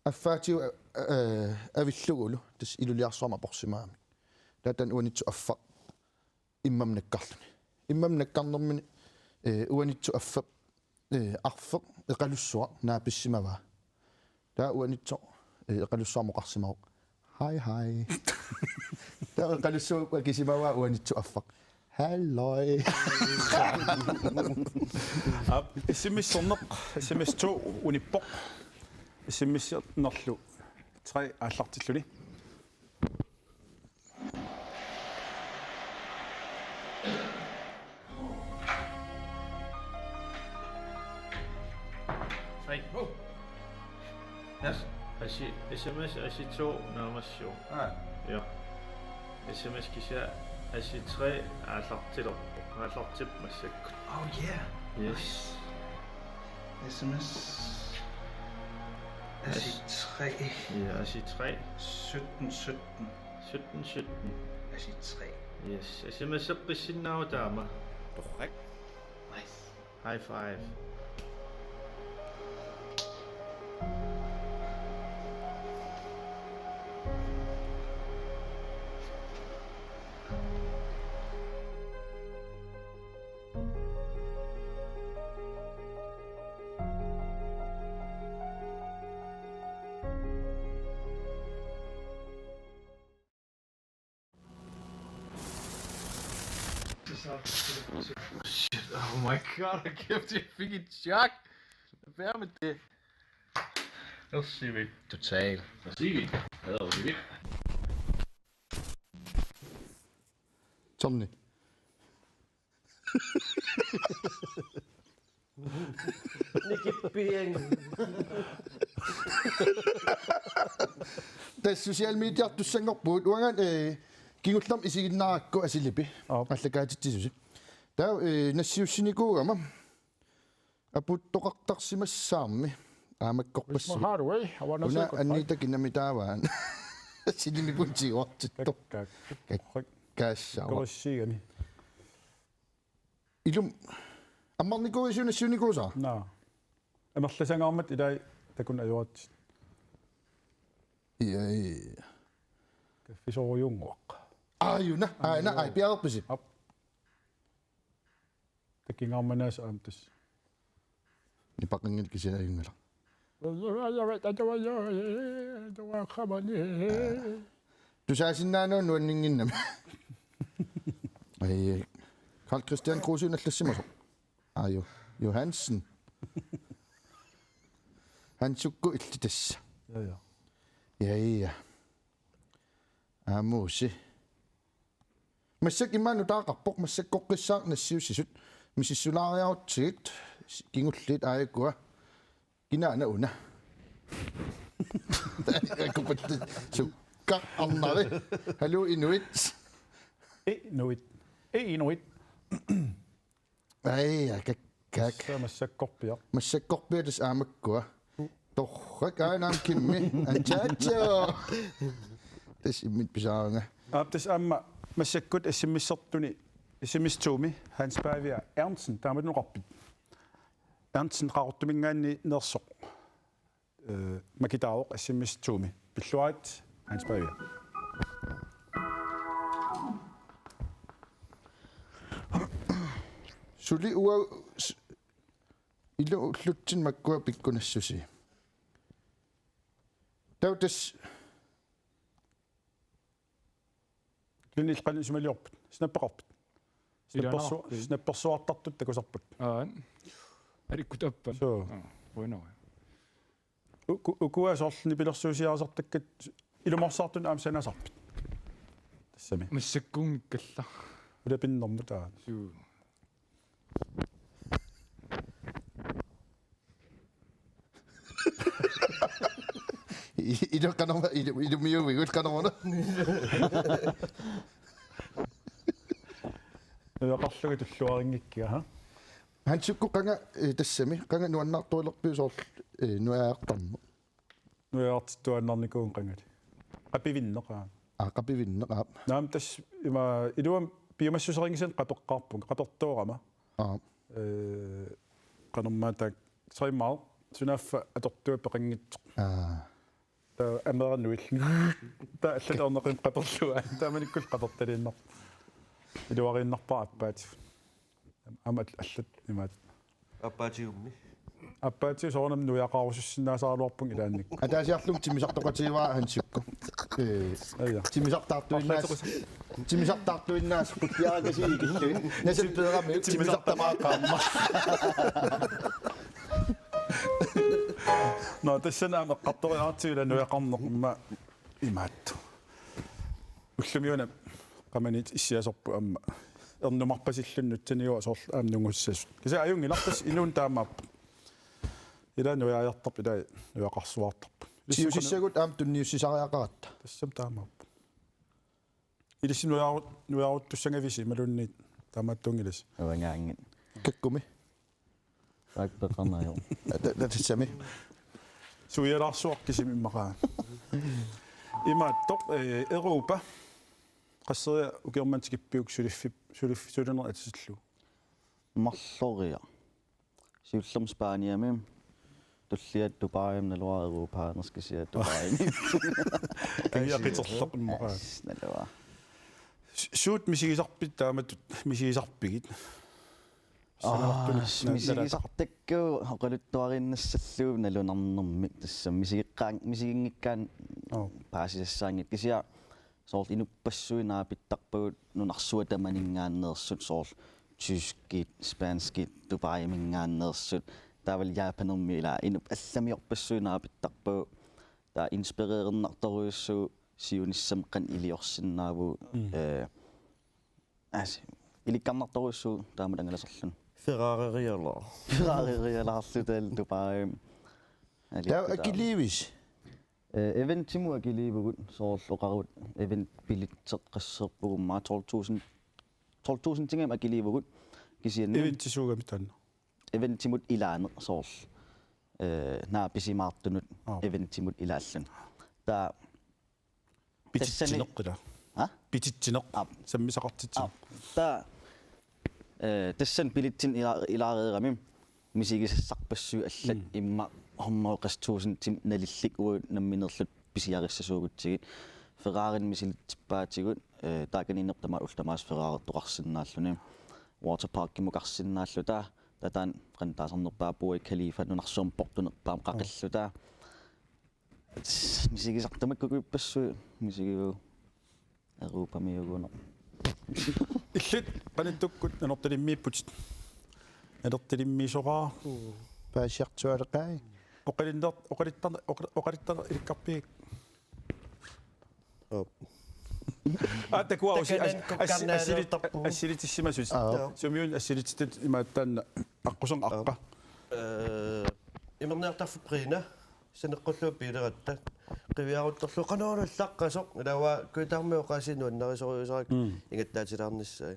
affaatigut, eh, avillugulu tassa iluliarsuarmik aporsimagamik. Taava taanna uanitsup affaq immamut nakkarluni. Immamut nakkarnermini, eh, uanitsup affap, eh, arfeq eqalussuaq naapissimavaa. Taava uanitsoq, eh, eqalussuarmut oqarsimavoq: "Hej, hej." Taava eqalussuup akisimavaa uanitsup affaq: "Halløj." Aap, S M S-erneq, S M S to unippoq. S M S-ernerlu tre aallartilluni. Hej. Yes. Asi, S M S asi to naammassivoq. Ah. Ja. S M S kisianni asi tre aallartilerpoq. Aallartippoq massakkut. Oh yeah. Yes. S M S. Asi tre. Ja, asi tre. Sytten sytten. Sytten sytten. Asi tre. Yes. S M S-eqqissinnaavoq taama. Torrak. Nice. High five. Shit, oh my god, I kept it freaking Chuck. Hvad er med det? Nu siger vi total. Nu siger vi. Hvad er det? Tommy. Nikippiang. Tassa social mediartussanngorpugut uanga, eh, kingullermik isiginnaarakku Asilipi. Aap. Aallakaatitsisusi. Taava, eh, nassiussinikuugama apuuttoqartarsimassaarmi aamakkorpassuit. Una anniita kinami taavaan. Silimikkut tiguartittoq. Kak-, kak-, kak-, kaassaava. Korissiigami. Ilum ammarnikuuisiuk nassiunnikuusaa? Naa. Amerlasangaarmat ilai takuneq ajoratsigit. Ia, ia. Kaffisorujunnguaq. Aajuna, aajuna, aaj piareerpisi. Aap. Takingaarmanaasa aamma tassa. Nipaqanngilaq kisianni ajunngilaq. Tusaasinnaanut nuanninnginnami. Ai, Karl Kristian Kruse nallassimasoq. Aaju, Johansen. Hansukku illit tassa. Ja, ja. Ja, ja. Aamuusi. Massakkut immaqa nutaaqarpoq, massakkoqqissaaq nassiussisut misissulaariarutsigit kingulliit aajukua. Kinaana una? Akupallit sukka arnari. Haluu inuit. Inuit. Inuit. Ai, kak, kak. Tassa massakkorpiaq. Massakkorpiaq tassa aamakkua. Torrak aana Kimmi. Anchacho. Tassa imminut pisaarunga. Aap, tassa aamma massakkut S M S-ertuni, S M S to-mi, Hans Pavia Ernstsen, taamatut oqarpit. Ernstsen Qaqortuminngaanniit Neersoq. Eh, makitaavoq S M S to-mi. Pilluarit, Hans Pavia. Suli ua s-, ilu ullutsin makkua pikkunassusi. Taava tassa Tunil qanillisimaliorput. Snappeqarput. Snappersu-, Ilaanaarput. Snappersuartartut takusarput. Aa. Alikkut appa. Suu. Aa, bueno. Uku-, ukua soorlu nipilersuusiarisartakkat ilumoorsaartut aamma sanasarput. Tassami. Massakkuunngikkalla. Ulapinnermut aa. Suu. I-, ilu qanorma-, ilu-, ilumiuvigut qanoruna. Nuiaqarlugit tulluarinngikkiga, ha? Hansukku qanga, eh, tassami, qanga nuannaartualerpiuk soorlu, eh, nuiartarneq? Nuiartittuaannarnikuuvunga qangali. Qapivinneq, aa. Aa, qapivinneq, aa. Naamik, tassa ima iluamik piumassuseqanngisannik qapeqqaarpunga, qapertoorama. Aa. Eh, qanormaa taak-, trimmaa, sunaaffa atortuat peqanngitsoq. Aa. Taava ameranuil. Taava allat orneqim qaperluaa. Taamanikkut qapertaliinnarpoq. Iluariinnarpara aappaativut. Aamma all-, allat imaat. Aappaativummi. Aappaativut soorunami nuiaqarusussinnaasaraluarpunga ilaannikkut. Ataasiarlunga timmisartoqatigaara Hansukku. Ee, aja. Timmisartaartuinnaas-, timmisartaartuinnaasut quttiarakasiit ikillugit. Nasap peerami timmisartamaaqaaq aamma. Nå, tassani aamma eqqartoriaratsigit ila nuiaqarneq immaqa imaattoq. Ullumi una qamani issiasorput aamma ernumarpasilluni nutsaniua soorlu aamma nungussasut. Kisianni ajunngilaq, tassa inuuneq taamaappoq. Ila nuiariartarput, ila nuiaqarsuartarput. Siusissagut aamma tunniussisariaqaratta. Tassami taamaappoq. Ilissi nuiaru-, nuiaruttussanngavisi imaluunniit taamaattuunngilasi. Avaangaanngit. Kakkumi. Taakku peqarnaajuk. Ta-, ta-, tassami. Suialaarsuaq kisimi immaqa. Imaattoq, eh, Europa. Qasseriarlutit ukiormanna tikippiuk suliffip-, suliff-, sulinerit atitillugu? Marloriarlugu. Siullermik Spaniami. Tullia Dubaimi, naluara Europaanersoq kisianni Dubaimi. Kangiaqiterleq immaqa. As, naluara. Su-, suut misigisarpit taamatut misigisarpigit? Aa, sanaartunik s-, na-, misigisartakkagut oqaluttuariinnassallugu nalunarnermik, tassa misigeqqaan-, misiginngikkaanni Aa. paasisassaanngitsoq. Kisianni soorlu inuppassuit naapittarpagut nunarsuaq tamaninngaanneersut, soorlu tyskit, spanskit, Dubaiminngaanneersut, taavalu Japanermi, ila inuppassuit allamiorpassuit naapittarpagut, taava inspirerernartorujussuuvoq siunissami qanoq iliorsinnaavugut, Mm. eh, As, ilikkarnartorujussuuvoq taamatut angalasorluni. Ferraririalaar-. Ferraririalaarluta Dubaimi. Taava akiliivisi? Eh, eventimut akiliivugut, soorlu oqarutta event billetsit qasseerpugummi tolv tusind, tolv tusindingaanniit akiliivugut kisianni. Eventisuugami taanna? Eventimut ilaaneq soorlu. Eh, naapisimaartunut Aa. eventimut ilaalluni. Taava Pititsineq ila. Ha? Pititsineq. Aap. Sammisaqartitsineq. Aap. Taava, eh, tassani billetsinik ila-, ilaareerami misigisassarpassuit allat Mm. immaqa hundrede og tres tusind nalillit uagut nammineerluta pisiarissasuugutsigit. Ferrarinik misilitsippaatigut, eh, taakaniinnerput tamaat ullut tamaasa Ferrarertoqarsinnaalluni. Waterparkimukarsinnaalluta, taava taanna qanoq taasarnerpaat Burj Khalifa nunarsuarmi portunerpaamik qaqilluta. Misigisartut tamakku kuippassuit, misigivagut Europamiugunarpoq. Illit qanittukkut Nanortalimmiipputit. Nanortalimmiisoraara. Paasiartuaaleqai. Oqalinner-, oqalittar-, oqa-, oqalittar-, ilikkarpigit. Aap. Aa, takuara usi-, Takanan as-, as-, kukkarnaalertarpugut. Assili-, assilitissimasut. Aap. Joo. Sumiun assilititut imaattoq taanna aqquserneq aqqa. Aap. Eh, imerniartarfik Brina. Saneqqullugu piileratta. Qiviaruttorlugu qanoq allaqqasoq. Ilaa uanga kujataarmi oqaasii nuannarisorujussuuara Mm. ingattaatilaarnissaa.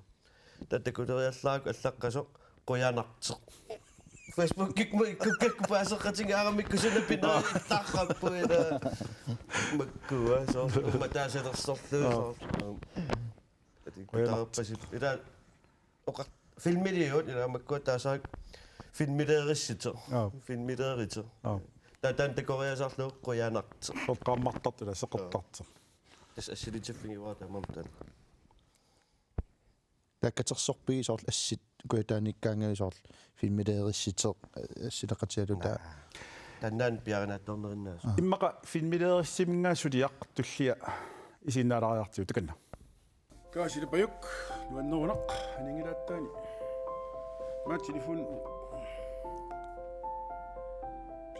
Taava takuleriallarakku allaqqasoq qujanartoq. Facebookikkut ikkukkakku paaseqatigiiaramikku suna pineriallaarput ilaa. Makkua soorlu ummataasalersorlugu Aa. soorlu. Atik Qujanartoq. Taarpasip. Ilaa oqa-, filmiliut ilaa makkua taasaakkut filmileerissitoq. Aa. Filmileeritoq. Aa. Taava taanna takoriasaarlugu qujanartoq. Soqqaammartartoq ilaa seqertartoq. Tassa assilitiffigiuara taamaammat taanna. Taava katersorpigit soorlu assit kujataaniikkaangavit soorlu filmileerissitoq, eh, assileqatigalugu taava. Naa. Taannaana piaarinaattoornerinnaasoq. Aa. Immaqa filmileerissiminngaanniit suliaq tullia isiginnaalaariartigu takanna. Kaasilipajuk, nuannerunaq, aningilaatitaani. Maa telefon.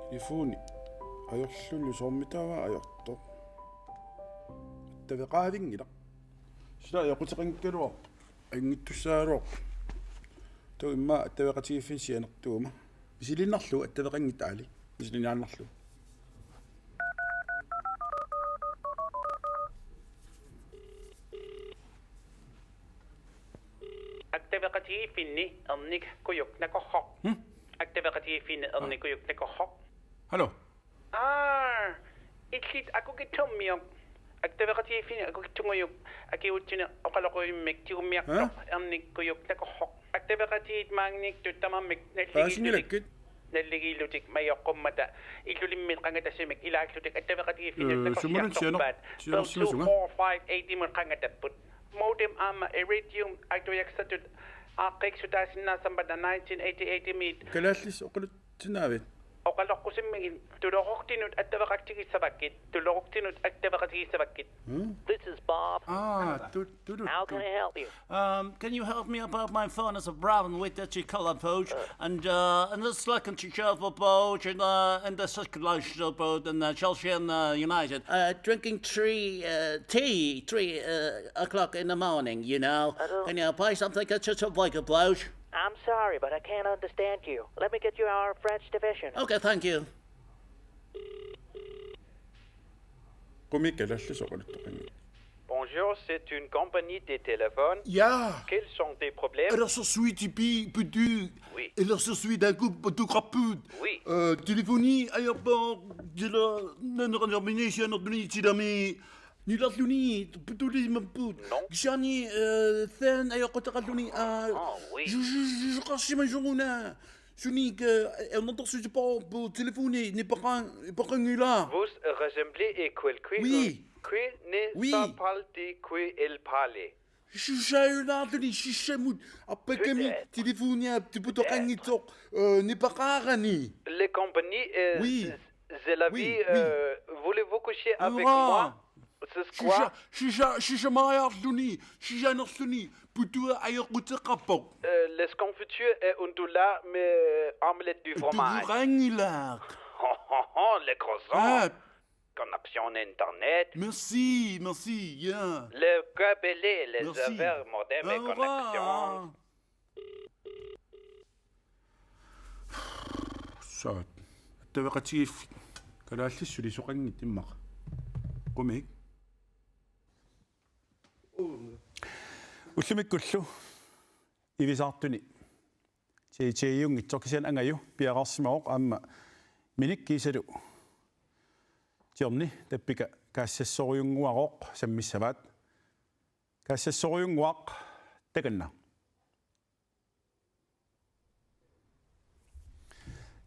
Telefoni. Ajorluni soormitaava ajortoq. Attaveqaavinngilaq. Sila ajoquteqanngikkaluarpoq. Anngittussaagaluarpoq. Taava immaqa attaveqatigiiffinni sianertuuma. Misiliinnarlugu attaveqanngitsoq aali. Misiliinnarlugu. Attaveqatigiiffinni ernik kujuk nakorhoq. Hmm? Attaveqatigiiffinni ernik kujuk nakorhoq. Hallo? Aa, illit akukitsunnguit. Attaveqatigiiffinni akukitsunnguit, akigutsineq oqaloqqummik tigummiartoq. Aa? Ernik kujuk nakorhoq. Attaveqatigiit maaniittut tamarmik nalligiillutik. Paasingilakkit. Nalligiillutik majoqqummata illulimmit qangatassumik ilaallutik attaveqatigiiffinnut. Ee, nakorsiartorpaat. Sumulun sianer-, sianersimasunga? Four five eight-imut qangatapput. Modem aamma Iridium atuiaksatut aaqqissutaasinnaasarmata nineteen eighty-eight-imiit. Kalaallisut oqalutsinnaavit? Oqaloqqusimmagit, tuloruktinut attaveqatigiissavakkit, tuloruktinut attaveqatigiissavakkit. Hmm? This is Bob. Ah, tu-, tu-, tu-, How can I help you? Um, can you help me about my phone? It's a problem with the color pouch, and, uh, and it's like a teacher for pouch, and, uh, and the circulation boat, and, uh, Chelsea and, uh, United. Uh, drinking three, uh, tea, three, uh, o'clock in the morning, you know. Hello? Can you buy something? It's just a like a pouch. I'm sorry, but I can't understand you. Let me get you our French division. Okay, thank you. Qumi kalaallisut oqaluttoqanngilaq. Bonjour, c'est une compagnie de téléphone. Ja. Quels sont tes problèmes? Alersersuit tipi putu. Oui. Alersersuit taakku putuqarput. Oui. Øh, telefoni ajorpoq tila naneqarnermini sianertuni tilami. Nilarluni putulimapput. Non. Kisianni, øh, fan ajoquteqarluni, øh, ah, oui. Ju-, ju-, ju-, juqarsimasoruna. Sunik, øh, ernertorsuusippara telefoni nipaqan-, nipaqanngilaq. Vous ressemblez à quelqu'un, oui, euh, qui ne, oui, sait pas de quoi il parle. Sisaajunaarluni sissamut arpakkami. Peut-être. Telefoniap tiputoqanngitsoq, øh, nipaqarani. Les compagnies, euh, oui, c'est la vie, oui, oui, euh, voulez-vous coucher avec moi? Hurraa. C'est quoi? Sisa-, sisa-, sisamariarluni, sisanerluni, putua ajoquteqarpoq. Euh, les confitures et un dulard, mais omelette du fromage. Tuvuqanngilaq. Oh, oh, oh, les croissants. Ah. Connexion Internet. Merci, merci, ja. Le câble, les, merci, affaires, modem et, au revoir, connexion. Saat. Attaveqatigiiffik. Kalaallisut sulisoqanngitsoq immaqa. Qumik. Ullumikkullu Ivisaartuni J J-unngitsoq, kisianni Angaju piareersimavoq aamma Minik kiisalu Johnny, tappika kaassassorujunnguaroq sammissavaat. Kaassassorujunnguaq, takanna.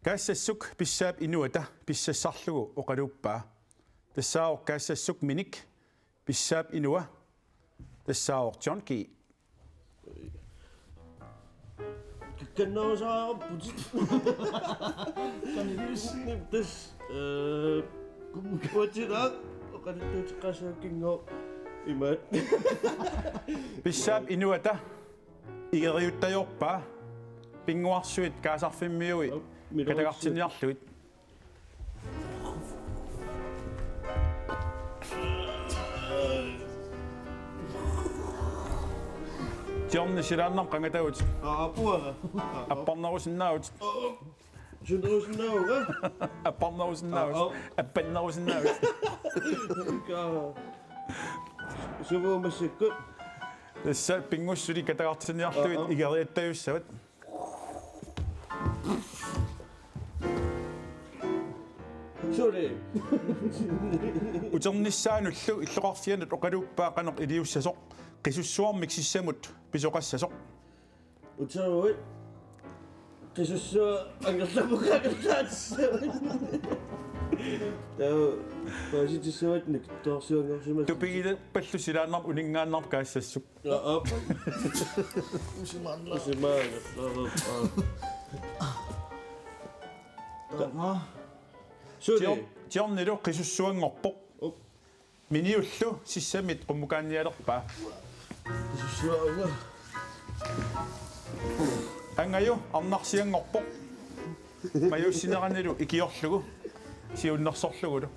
Kaassassuk pissaap inuata pissassarlugu oqaluuppaa. Tassaavoq kaassassuk Minik, pissaap inua tassaavoq John G. Kakkannerusaarputit. Sanilius. Niptas. Øh, kuatsina. Oqaluttuuteqqaassaakkinngooq. Imaat. Pissaap inuata igeriuttajorpaa, pinnguarsuit kaasarfimmiui, au, minut, katagartinniarlugit. Johnny, silaannaq qangatavut. Aa, apua. Apparnerusinnaavutit. Sunerusinnaavunga? Apparnerusinnaavutit. Aa, aa. Appannerusinnaavutit. Kaa. Suvuumassakkut. Tassa pinngussutit katagartinniarlugit, aa, aa, igeriattajussavat. Sorry. Uternissaanullu illoqarfianut oqaluuppaa qanoq iliussasoq qisussuarmik sissamut pisoqassasoq. Uteruit. Qisussuaq angerlamut angerlaatissavaat. Taava paasitissavat nikittoorsuanngorsimassavat. Tupigilerpallu silaannarpoq uninngaannarpoq kaassassuk. Ja, op. Usimaannaq. Usimaannaq. Op, op, op. Taama. Suli. Tion-, Tiornilu qisussuanngorpoq. Op. Miniullu sissamit qummukaannialerpaa. Qisussuaanga. Angaju arnarsianngorpoq. Majuussineranilu ikiorlugu. Siunnersorlugulu.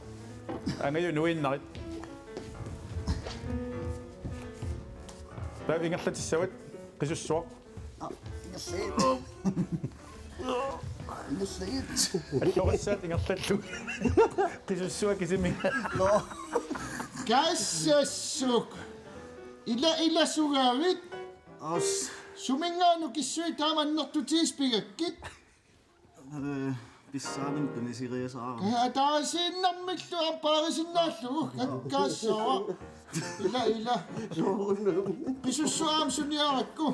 Angaju nuinnarit. Taava ingerlatissavat qisussuaq. Aa, ingerlagit. Ingerlagit. Allorissaat ingerlallugu. Qisussuaq kisimi. Nå. Kaassassuk. Ila, ila sugavit. Os. Suminngaanniit kissuit taama annertutigisaat pigakkit? Eh, pissaanut tunisiriasaarama. Ataasiinnarmillu aamma paarisinnaallugu kakkaassava. Ila, ila. Qisussuaq aamma suniarakku.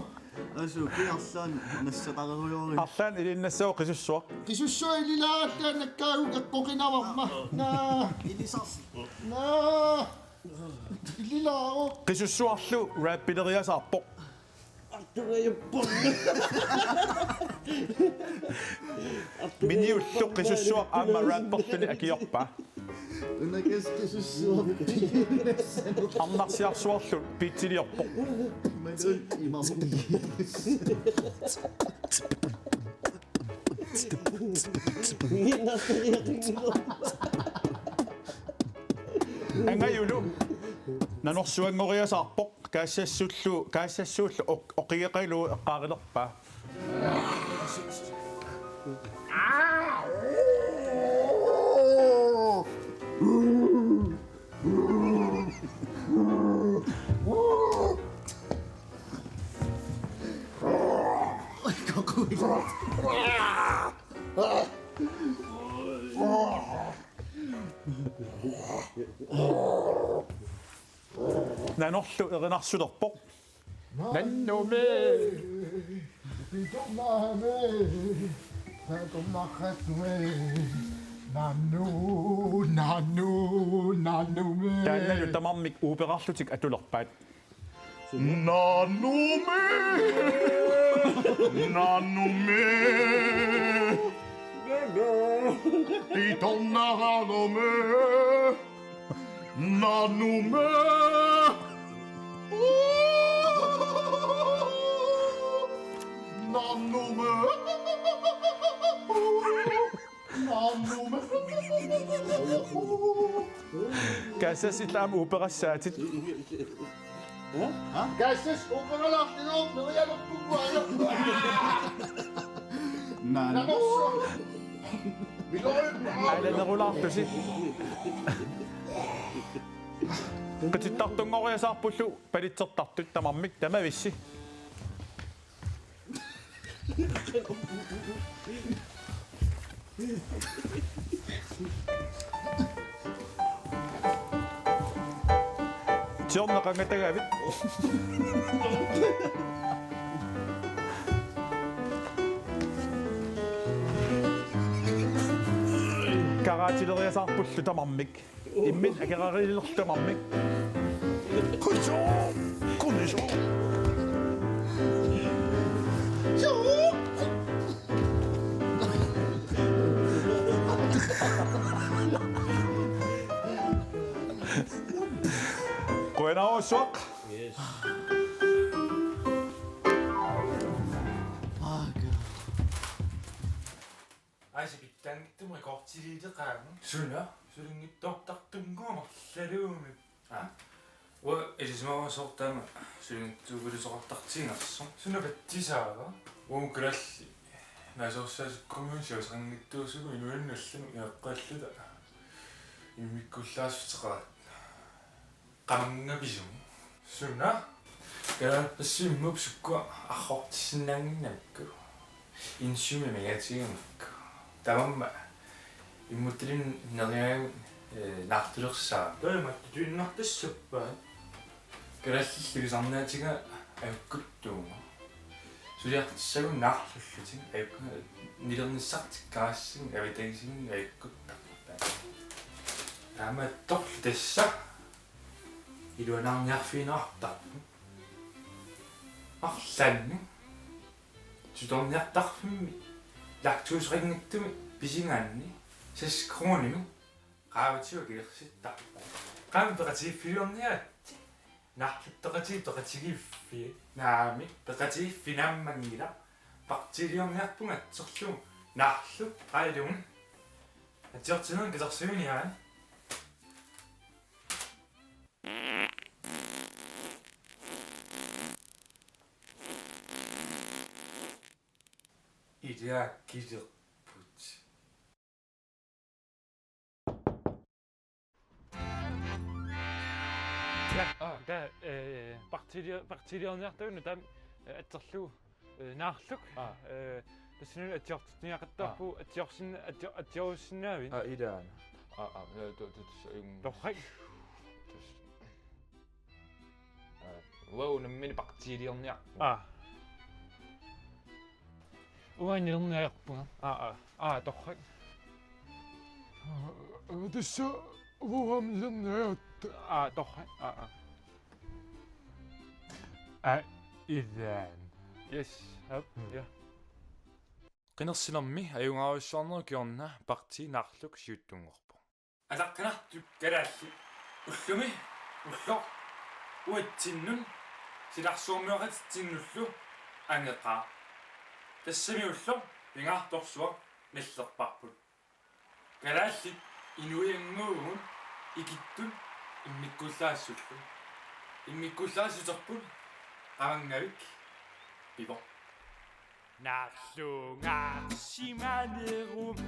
Asu, kiarlaan nassatarerujorin. Arlaannik iliinnassavoq qisussuaq. Qisussuaq ililaarlugu nakkaagut eqqoqinavarma. Naa. Ilisar. Naa. Ililaavoq. Qisussuarlu rappileriasaarpoq. Artugajuppun. Miniullu qisussuaq aamma rapperluni akiorpaa. Unakas qisussuaq. Arnarsiarsuarlu piitsiliorpoq. Malun imam. Angajulu nanorsuanngoriasaarpoq. Kaassassullu, kaassassuullu oq-, oqigeqalu eqqaarilerpaa. Nanorlu erinarsulerpoq. Nannumi. Pitornami. Pitornaqatumi. Nannu, nannu, nannumi. Taannalu tamarmik operarlutik atulerpaat. Nannumi. Nannumi. Pitornaqatumi. Nannumi. Nannumi. Nannumi. Kaassas illit aamma operassaatit. Kaassas operalaartigoorneq ujalerpukkuaana. Naan. Nanorsuaq. Miloin. Aalanerulaartusi. Qitittartunngoriasaarpullu palitsertartut tamarmik tamavissi. Siorna qangatagavit. Karaatileriasaarpullu tamarmik. Imminut akerarilerluta tamarmik. Kujo! Kujo! Qujanarsuaq. Yes. Aisa pitsanngitsumik kortiliiteqaanga. Suna? Sulinngitsoortartunnguuq marluulluunniit. Aa. Uanga ilisimavarput soorlu taama sulinngitsuugaluartartiginersoq. Suna patsisaava? Uagut kalaallit naatsorsuutikkumiunnik siusinngitsuusugut inuinnarluta eqqaallutalu. Immikkuullaassuteqarput. Qamannga pisumik. Suna? Kalaallit Nunaanni sukkut arrortissinnaannginnamikku. Insumimegatigimikku. Tamanna immuttulin neriagun, eh, naartulersaaq. Taama tuinnartassappat. Kalaallit ilisarnaatiga ajukkuttuunga. Suliartissagut naarlullutik ajuk-, nilernissartik kaassin avitagissin ajukkuttarput. Taamaattorli tassa iluanaarniarfigineqartarput. Arlaannik. Sutorniartarfimmi laktoseqanngitsumik pisigaanni seks kronimik qaavatigut akilersittarpaat. Qaami peqatigiiffiliorniaritsi. Naarluttoqatigiit peqatigiiffiit. Naamik, peqatigiiffiit naammanngilaq. Bakteeriorniarpunga atserlugu naarlu qailun. Atsiortinermi katersuiniaani. Iliakkilerput. Ja, aa, taa, eh, bakteria-, bakteeriorniartugut taam-, Atserlugu, eh, Naarluk. Aa. Eh, tassunga atsiortitsiniaqattaarpugut, atsiorsin-, atsi-, atsiorussinnaavit? Aa, ilaana. Aa, aa, eh, tu-, tu-, tu-, mm. Torrak. Tus-, aa, uagut nammineq partiiliorniarpugut. Aa. Uanga nilerniarpunga. Aa, aa. Aa, torrak. Aa, tassa uanga nilerniarpunga. Aa, torrak. Aa, aa. Aa, ilaana. Yes. Aap, mm, ja. Qinersinermi ajugaarusuarnerup kingorna partii Naarluk siuttunngorpoq. Ataqqinartut kalaallit ullumi ulloq uatsinnut silarsuarmioqatitsinnullu angeqaaq. Tassami ulloq pingaartorsuaq nallerparput. Kalaallit inuiannguuvugut ikittut immikkuullarissullu. Immikkuullarissutserput qavangavik pivoq. Naarlungaarsimanerup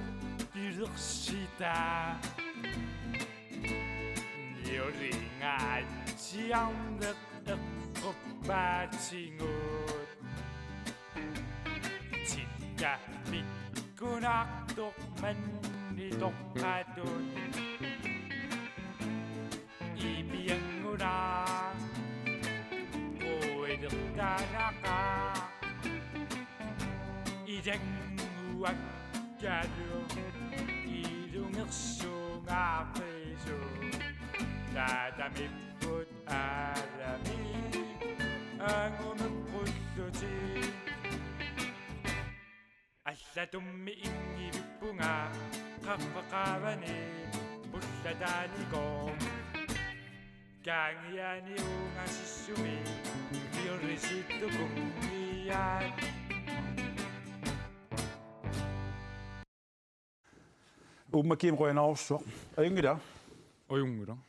pilersitaa. Niuringaatsiarneq eqqorpaatigut. Tikka pikkunartoq mannitorqatut. Ipiangunaa. Quilertaanaqaa. Ilannguakkalu. Ilungersungaarpisu. Taatamipput aalami. Angumeqqullutik. Allatummi inngivippunga qaffaqaavani pullataanikoq. Kaangiani ungasissumi piorisiittukungiaat. Uummakiim qujanarsuaq. Ajunngilaq. Ajunngilaq.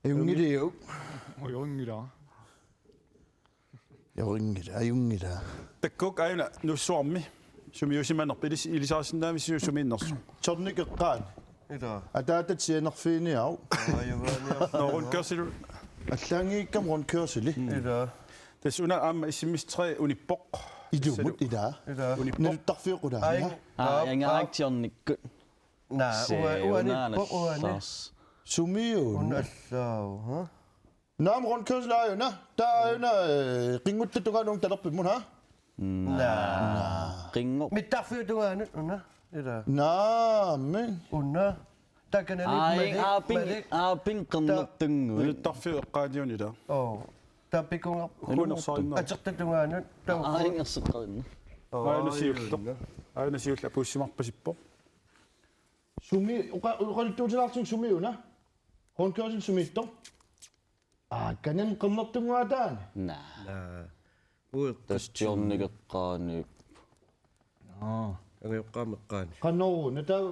Ajunngiliuk. Ajunngilaq. Ajunngilaq, ajunngilaq. Takkuk aajuna Nuussuarmi sumiusimanerpit ilis-, ilisarisinnaavissiuk sumiinnersoq? Tornik eqqaani. Ila. Ataatat sianerfiiniaruk. Aajugaaniarlu. Nå, rundkørsel. Allaanngikkaluarpoq rundkørseli. Ila. Tassa una aamma S M S tre unippoq. Ilumut ila. Ila. Unippoq. Naluttarfioqulaani. Ai. Aa, aap, aap. Angaaktiornikkut. Naa, ua-, uani, uani. Sumiuna. Una allaavu, ha? Naamik rundkørsel aajuna. Taava aajuna, eh, qinnguttungaanut talerpimmut, ha? Naa. Naa. Qinngor-. Mittarfiup tungaanut, una. Ila. Naamik. Una. Takanani. Aa, malik, aapin, malik. Aapin qernertunnguit. Naluttarfiup eqqaaniuni ila. Oo. Taappikunga. Kunersaarna. Atertatungaanut. Aa, ingerseqqarinna. Oo, aajuna siulleq. Aajuna. Aajuna siulleq puussimarpasippoq. Sumi, oqa-, oqaluttuutilaartigu sumiuna? Rundkørsel sumiittoq? Aa, kanani qernertunnguaataani? Naa. Naa. Ui, tassa Tornik eqqaani. Aa. Angajoqqaami eqqaani. Qanoruna taava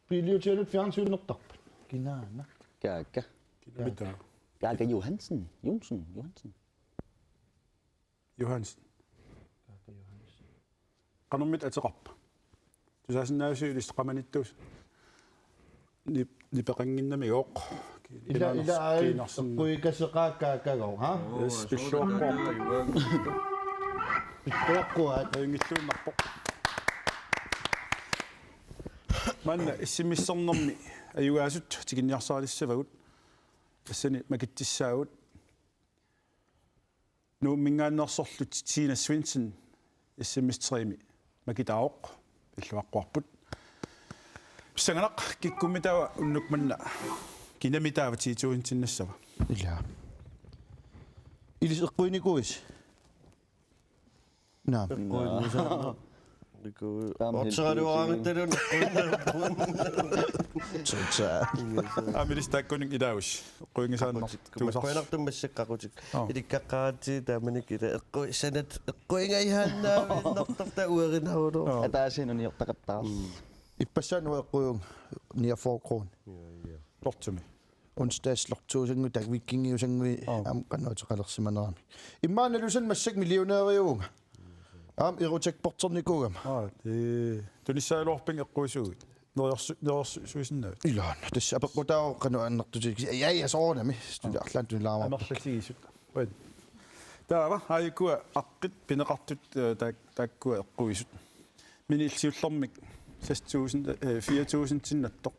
biiliutigalugit fjernsynertarpat? Kinaana? Kaaka. Kinaana? Kaaka Johansen. Johnsen. Johansen. Johansen. Qanormita ateqarpa? Tusaasinnaaviuk ilissi qamaniittuusoq? Nip-, nipeqannginnamigooq. Ila, ila, ai, Kiinarsinni. Eqquikaseqaakkaakagooq, ha? Yes, pilluaqquaq. Pilluaqquaat. Ajunngilluinnarpoq. Maanna S M S-ernermi ajugaasut tikinniarsaralissavagut. Tassani makitsissaagut. Nuumminngaanneersorlu Tina Svendsen S M S tre-mi makitaavoq, pilluaqquarput. Pissanganaq, kikkummi taava unnuk manna kinami taava ti tusind-innassava? Ila. Ilissi eqquinikuuisi? Naa. Eqquinikuuisi. Taama otseraluaraangattaluunniit. Tuta. Aamma ilissi taakkununnga ilaavisi. Eqquinngisaannartuusarsi. Qujanartumik massakkut qaqutik. Aa. Ilikkaqqaaratsigu taamanikkut ila eqqui-, sanat eqquinngajaannaavinnartartut uerinarulu. Aa. Ataasiinnaq niortaqattaarluni. Mm. Ippassaani eqquivunga niogfyrre kroner. Ja, ja. Tortumi. Onsdagslottousannguit, taakku vikingiusannguit, aa, aamma qanoq ateqalersimaneramik. Immaqa nalusannik massakkut millionæriuvunga. Aamma Eurojackpotternikuugama. Aa, ee, tunissagaluarpinga eqquisuugit. Neriorsu-, neriorsuisinnaavit? Ilaana. Tassa apeqqutaavoq qanoq annertutigisumik. Ja, ja, soorunami. Tuli arlaannik tunilaarmaarpara. Amerlatigisut. Uan. Taava, aajuku aqqit pineqartut, eh, taak-, taakkua eqquisut. Mini illit siullermik seks tusind, eh, fire tusind-innattoq.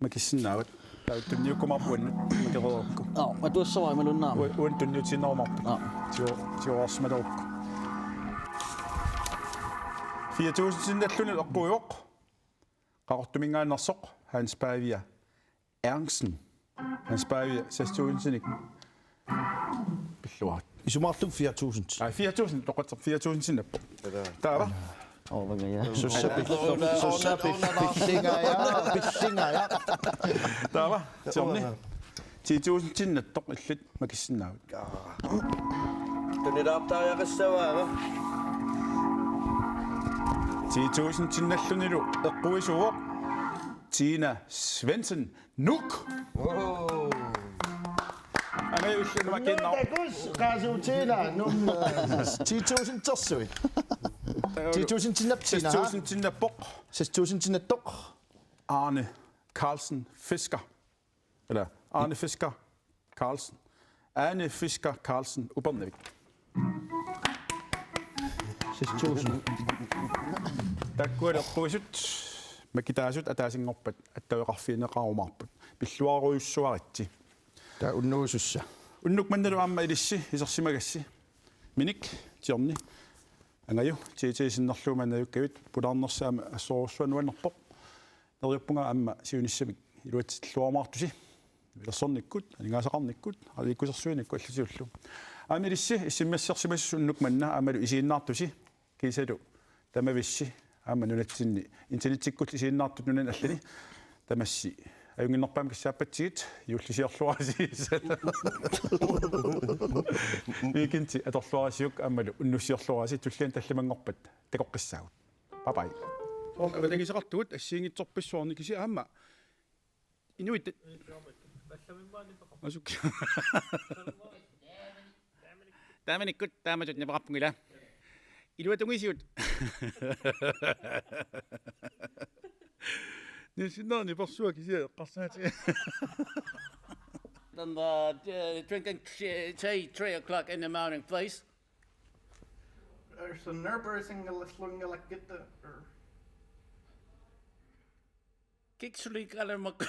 Makissinnaavat. Taava tunniukkumaarput uannut, makereerukku. Aa, atuassavara imaluunniit aamma. Ua-, uannut tunniutiinnarumaarput. Aa. Tio-, tioraarsimalerukku. Fire tusind-innalluni eqquivoq. Qaqortuminngaanneersoq Hans Pavia Ernsten. Hans Pavia seks tusind-inik. Pilluarit. Isumaartumik fire tusind. Aa, fire tusind, toqatsip fire tusind-innappoq. Taava. Overvejer. Sussa pil-, sussa pil-, pillingaja, pillingaja. Taava, Tiorni. Ti tusind-innattoq illit makissinnaavat. Tunilaartariaqassavaa. Ti tusind-innallunilu eqquisuuvoq Tina Svendsen, Nuuk. Wow. Angajullu makinnaa. Takus, qaasuutina, num. Ti tusind-ersuit. Ti tusind-innap-, Tina. Seks tusind-innappoq. Seks tusind-innattoq. Arne Carlsen Fisker. Eller Arne Fisker Carlsen. Arne Fisker Carlsen, Upernavik. Seks tusind. Taakkualu eqquisut, makitaasut ataasinngorpat attaveqarfigineqarumaarput. Pilluarujussuaritsi. Taava unnuisussa. Unnuk mannalu aamma ilissi, isersimagassi. Minik, Tiorni, Angaju, T T sinnerlugu maanna ajukkavit, pulaarnersi aamma assorujussuaq nuannerpoq. Neriuppunga aamma siunissamik iluatsilluarumaartusi. Ilersornikkut, aningaasaqarnikkut, aviikkusersuinikkut allatiullu. Aamma ilissi, S M S-ersimasoq unnuk manna, aammalu isiginnaartusi, kiisalu tamavissi, aamma nunatsinni, internettikkullu isiginnaartut nunani allani, tamassi, ajunnginnerpaamik kassaappatsigit, juullisiorluarisi. Weekendi atorluarisiuk, aammalu unnussiorluarisi, tulliani tallimanngorpat, takoqqissaagut. Bye bye. Avatangiiseqartugut assigiinngitsorpassuarnik kisianni aamma. Inuit. Asuk. Taamanikkut, taamatut nipeqarpunga ilaa. Iluatungisigut. Nisinnaani persuakisia eqqarsaatiga. Then the, uh, drinking tea, tea three o'clock in the morning, please. There's a nervous in the little, like, get the, or Kiksuli kalamak.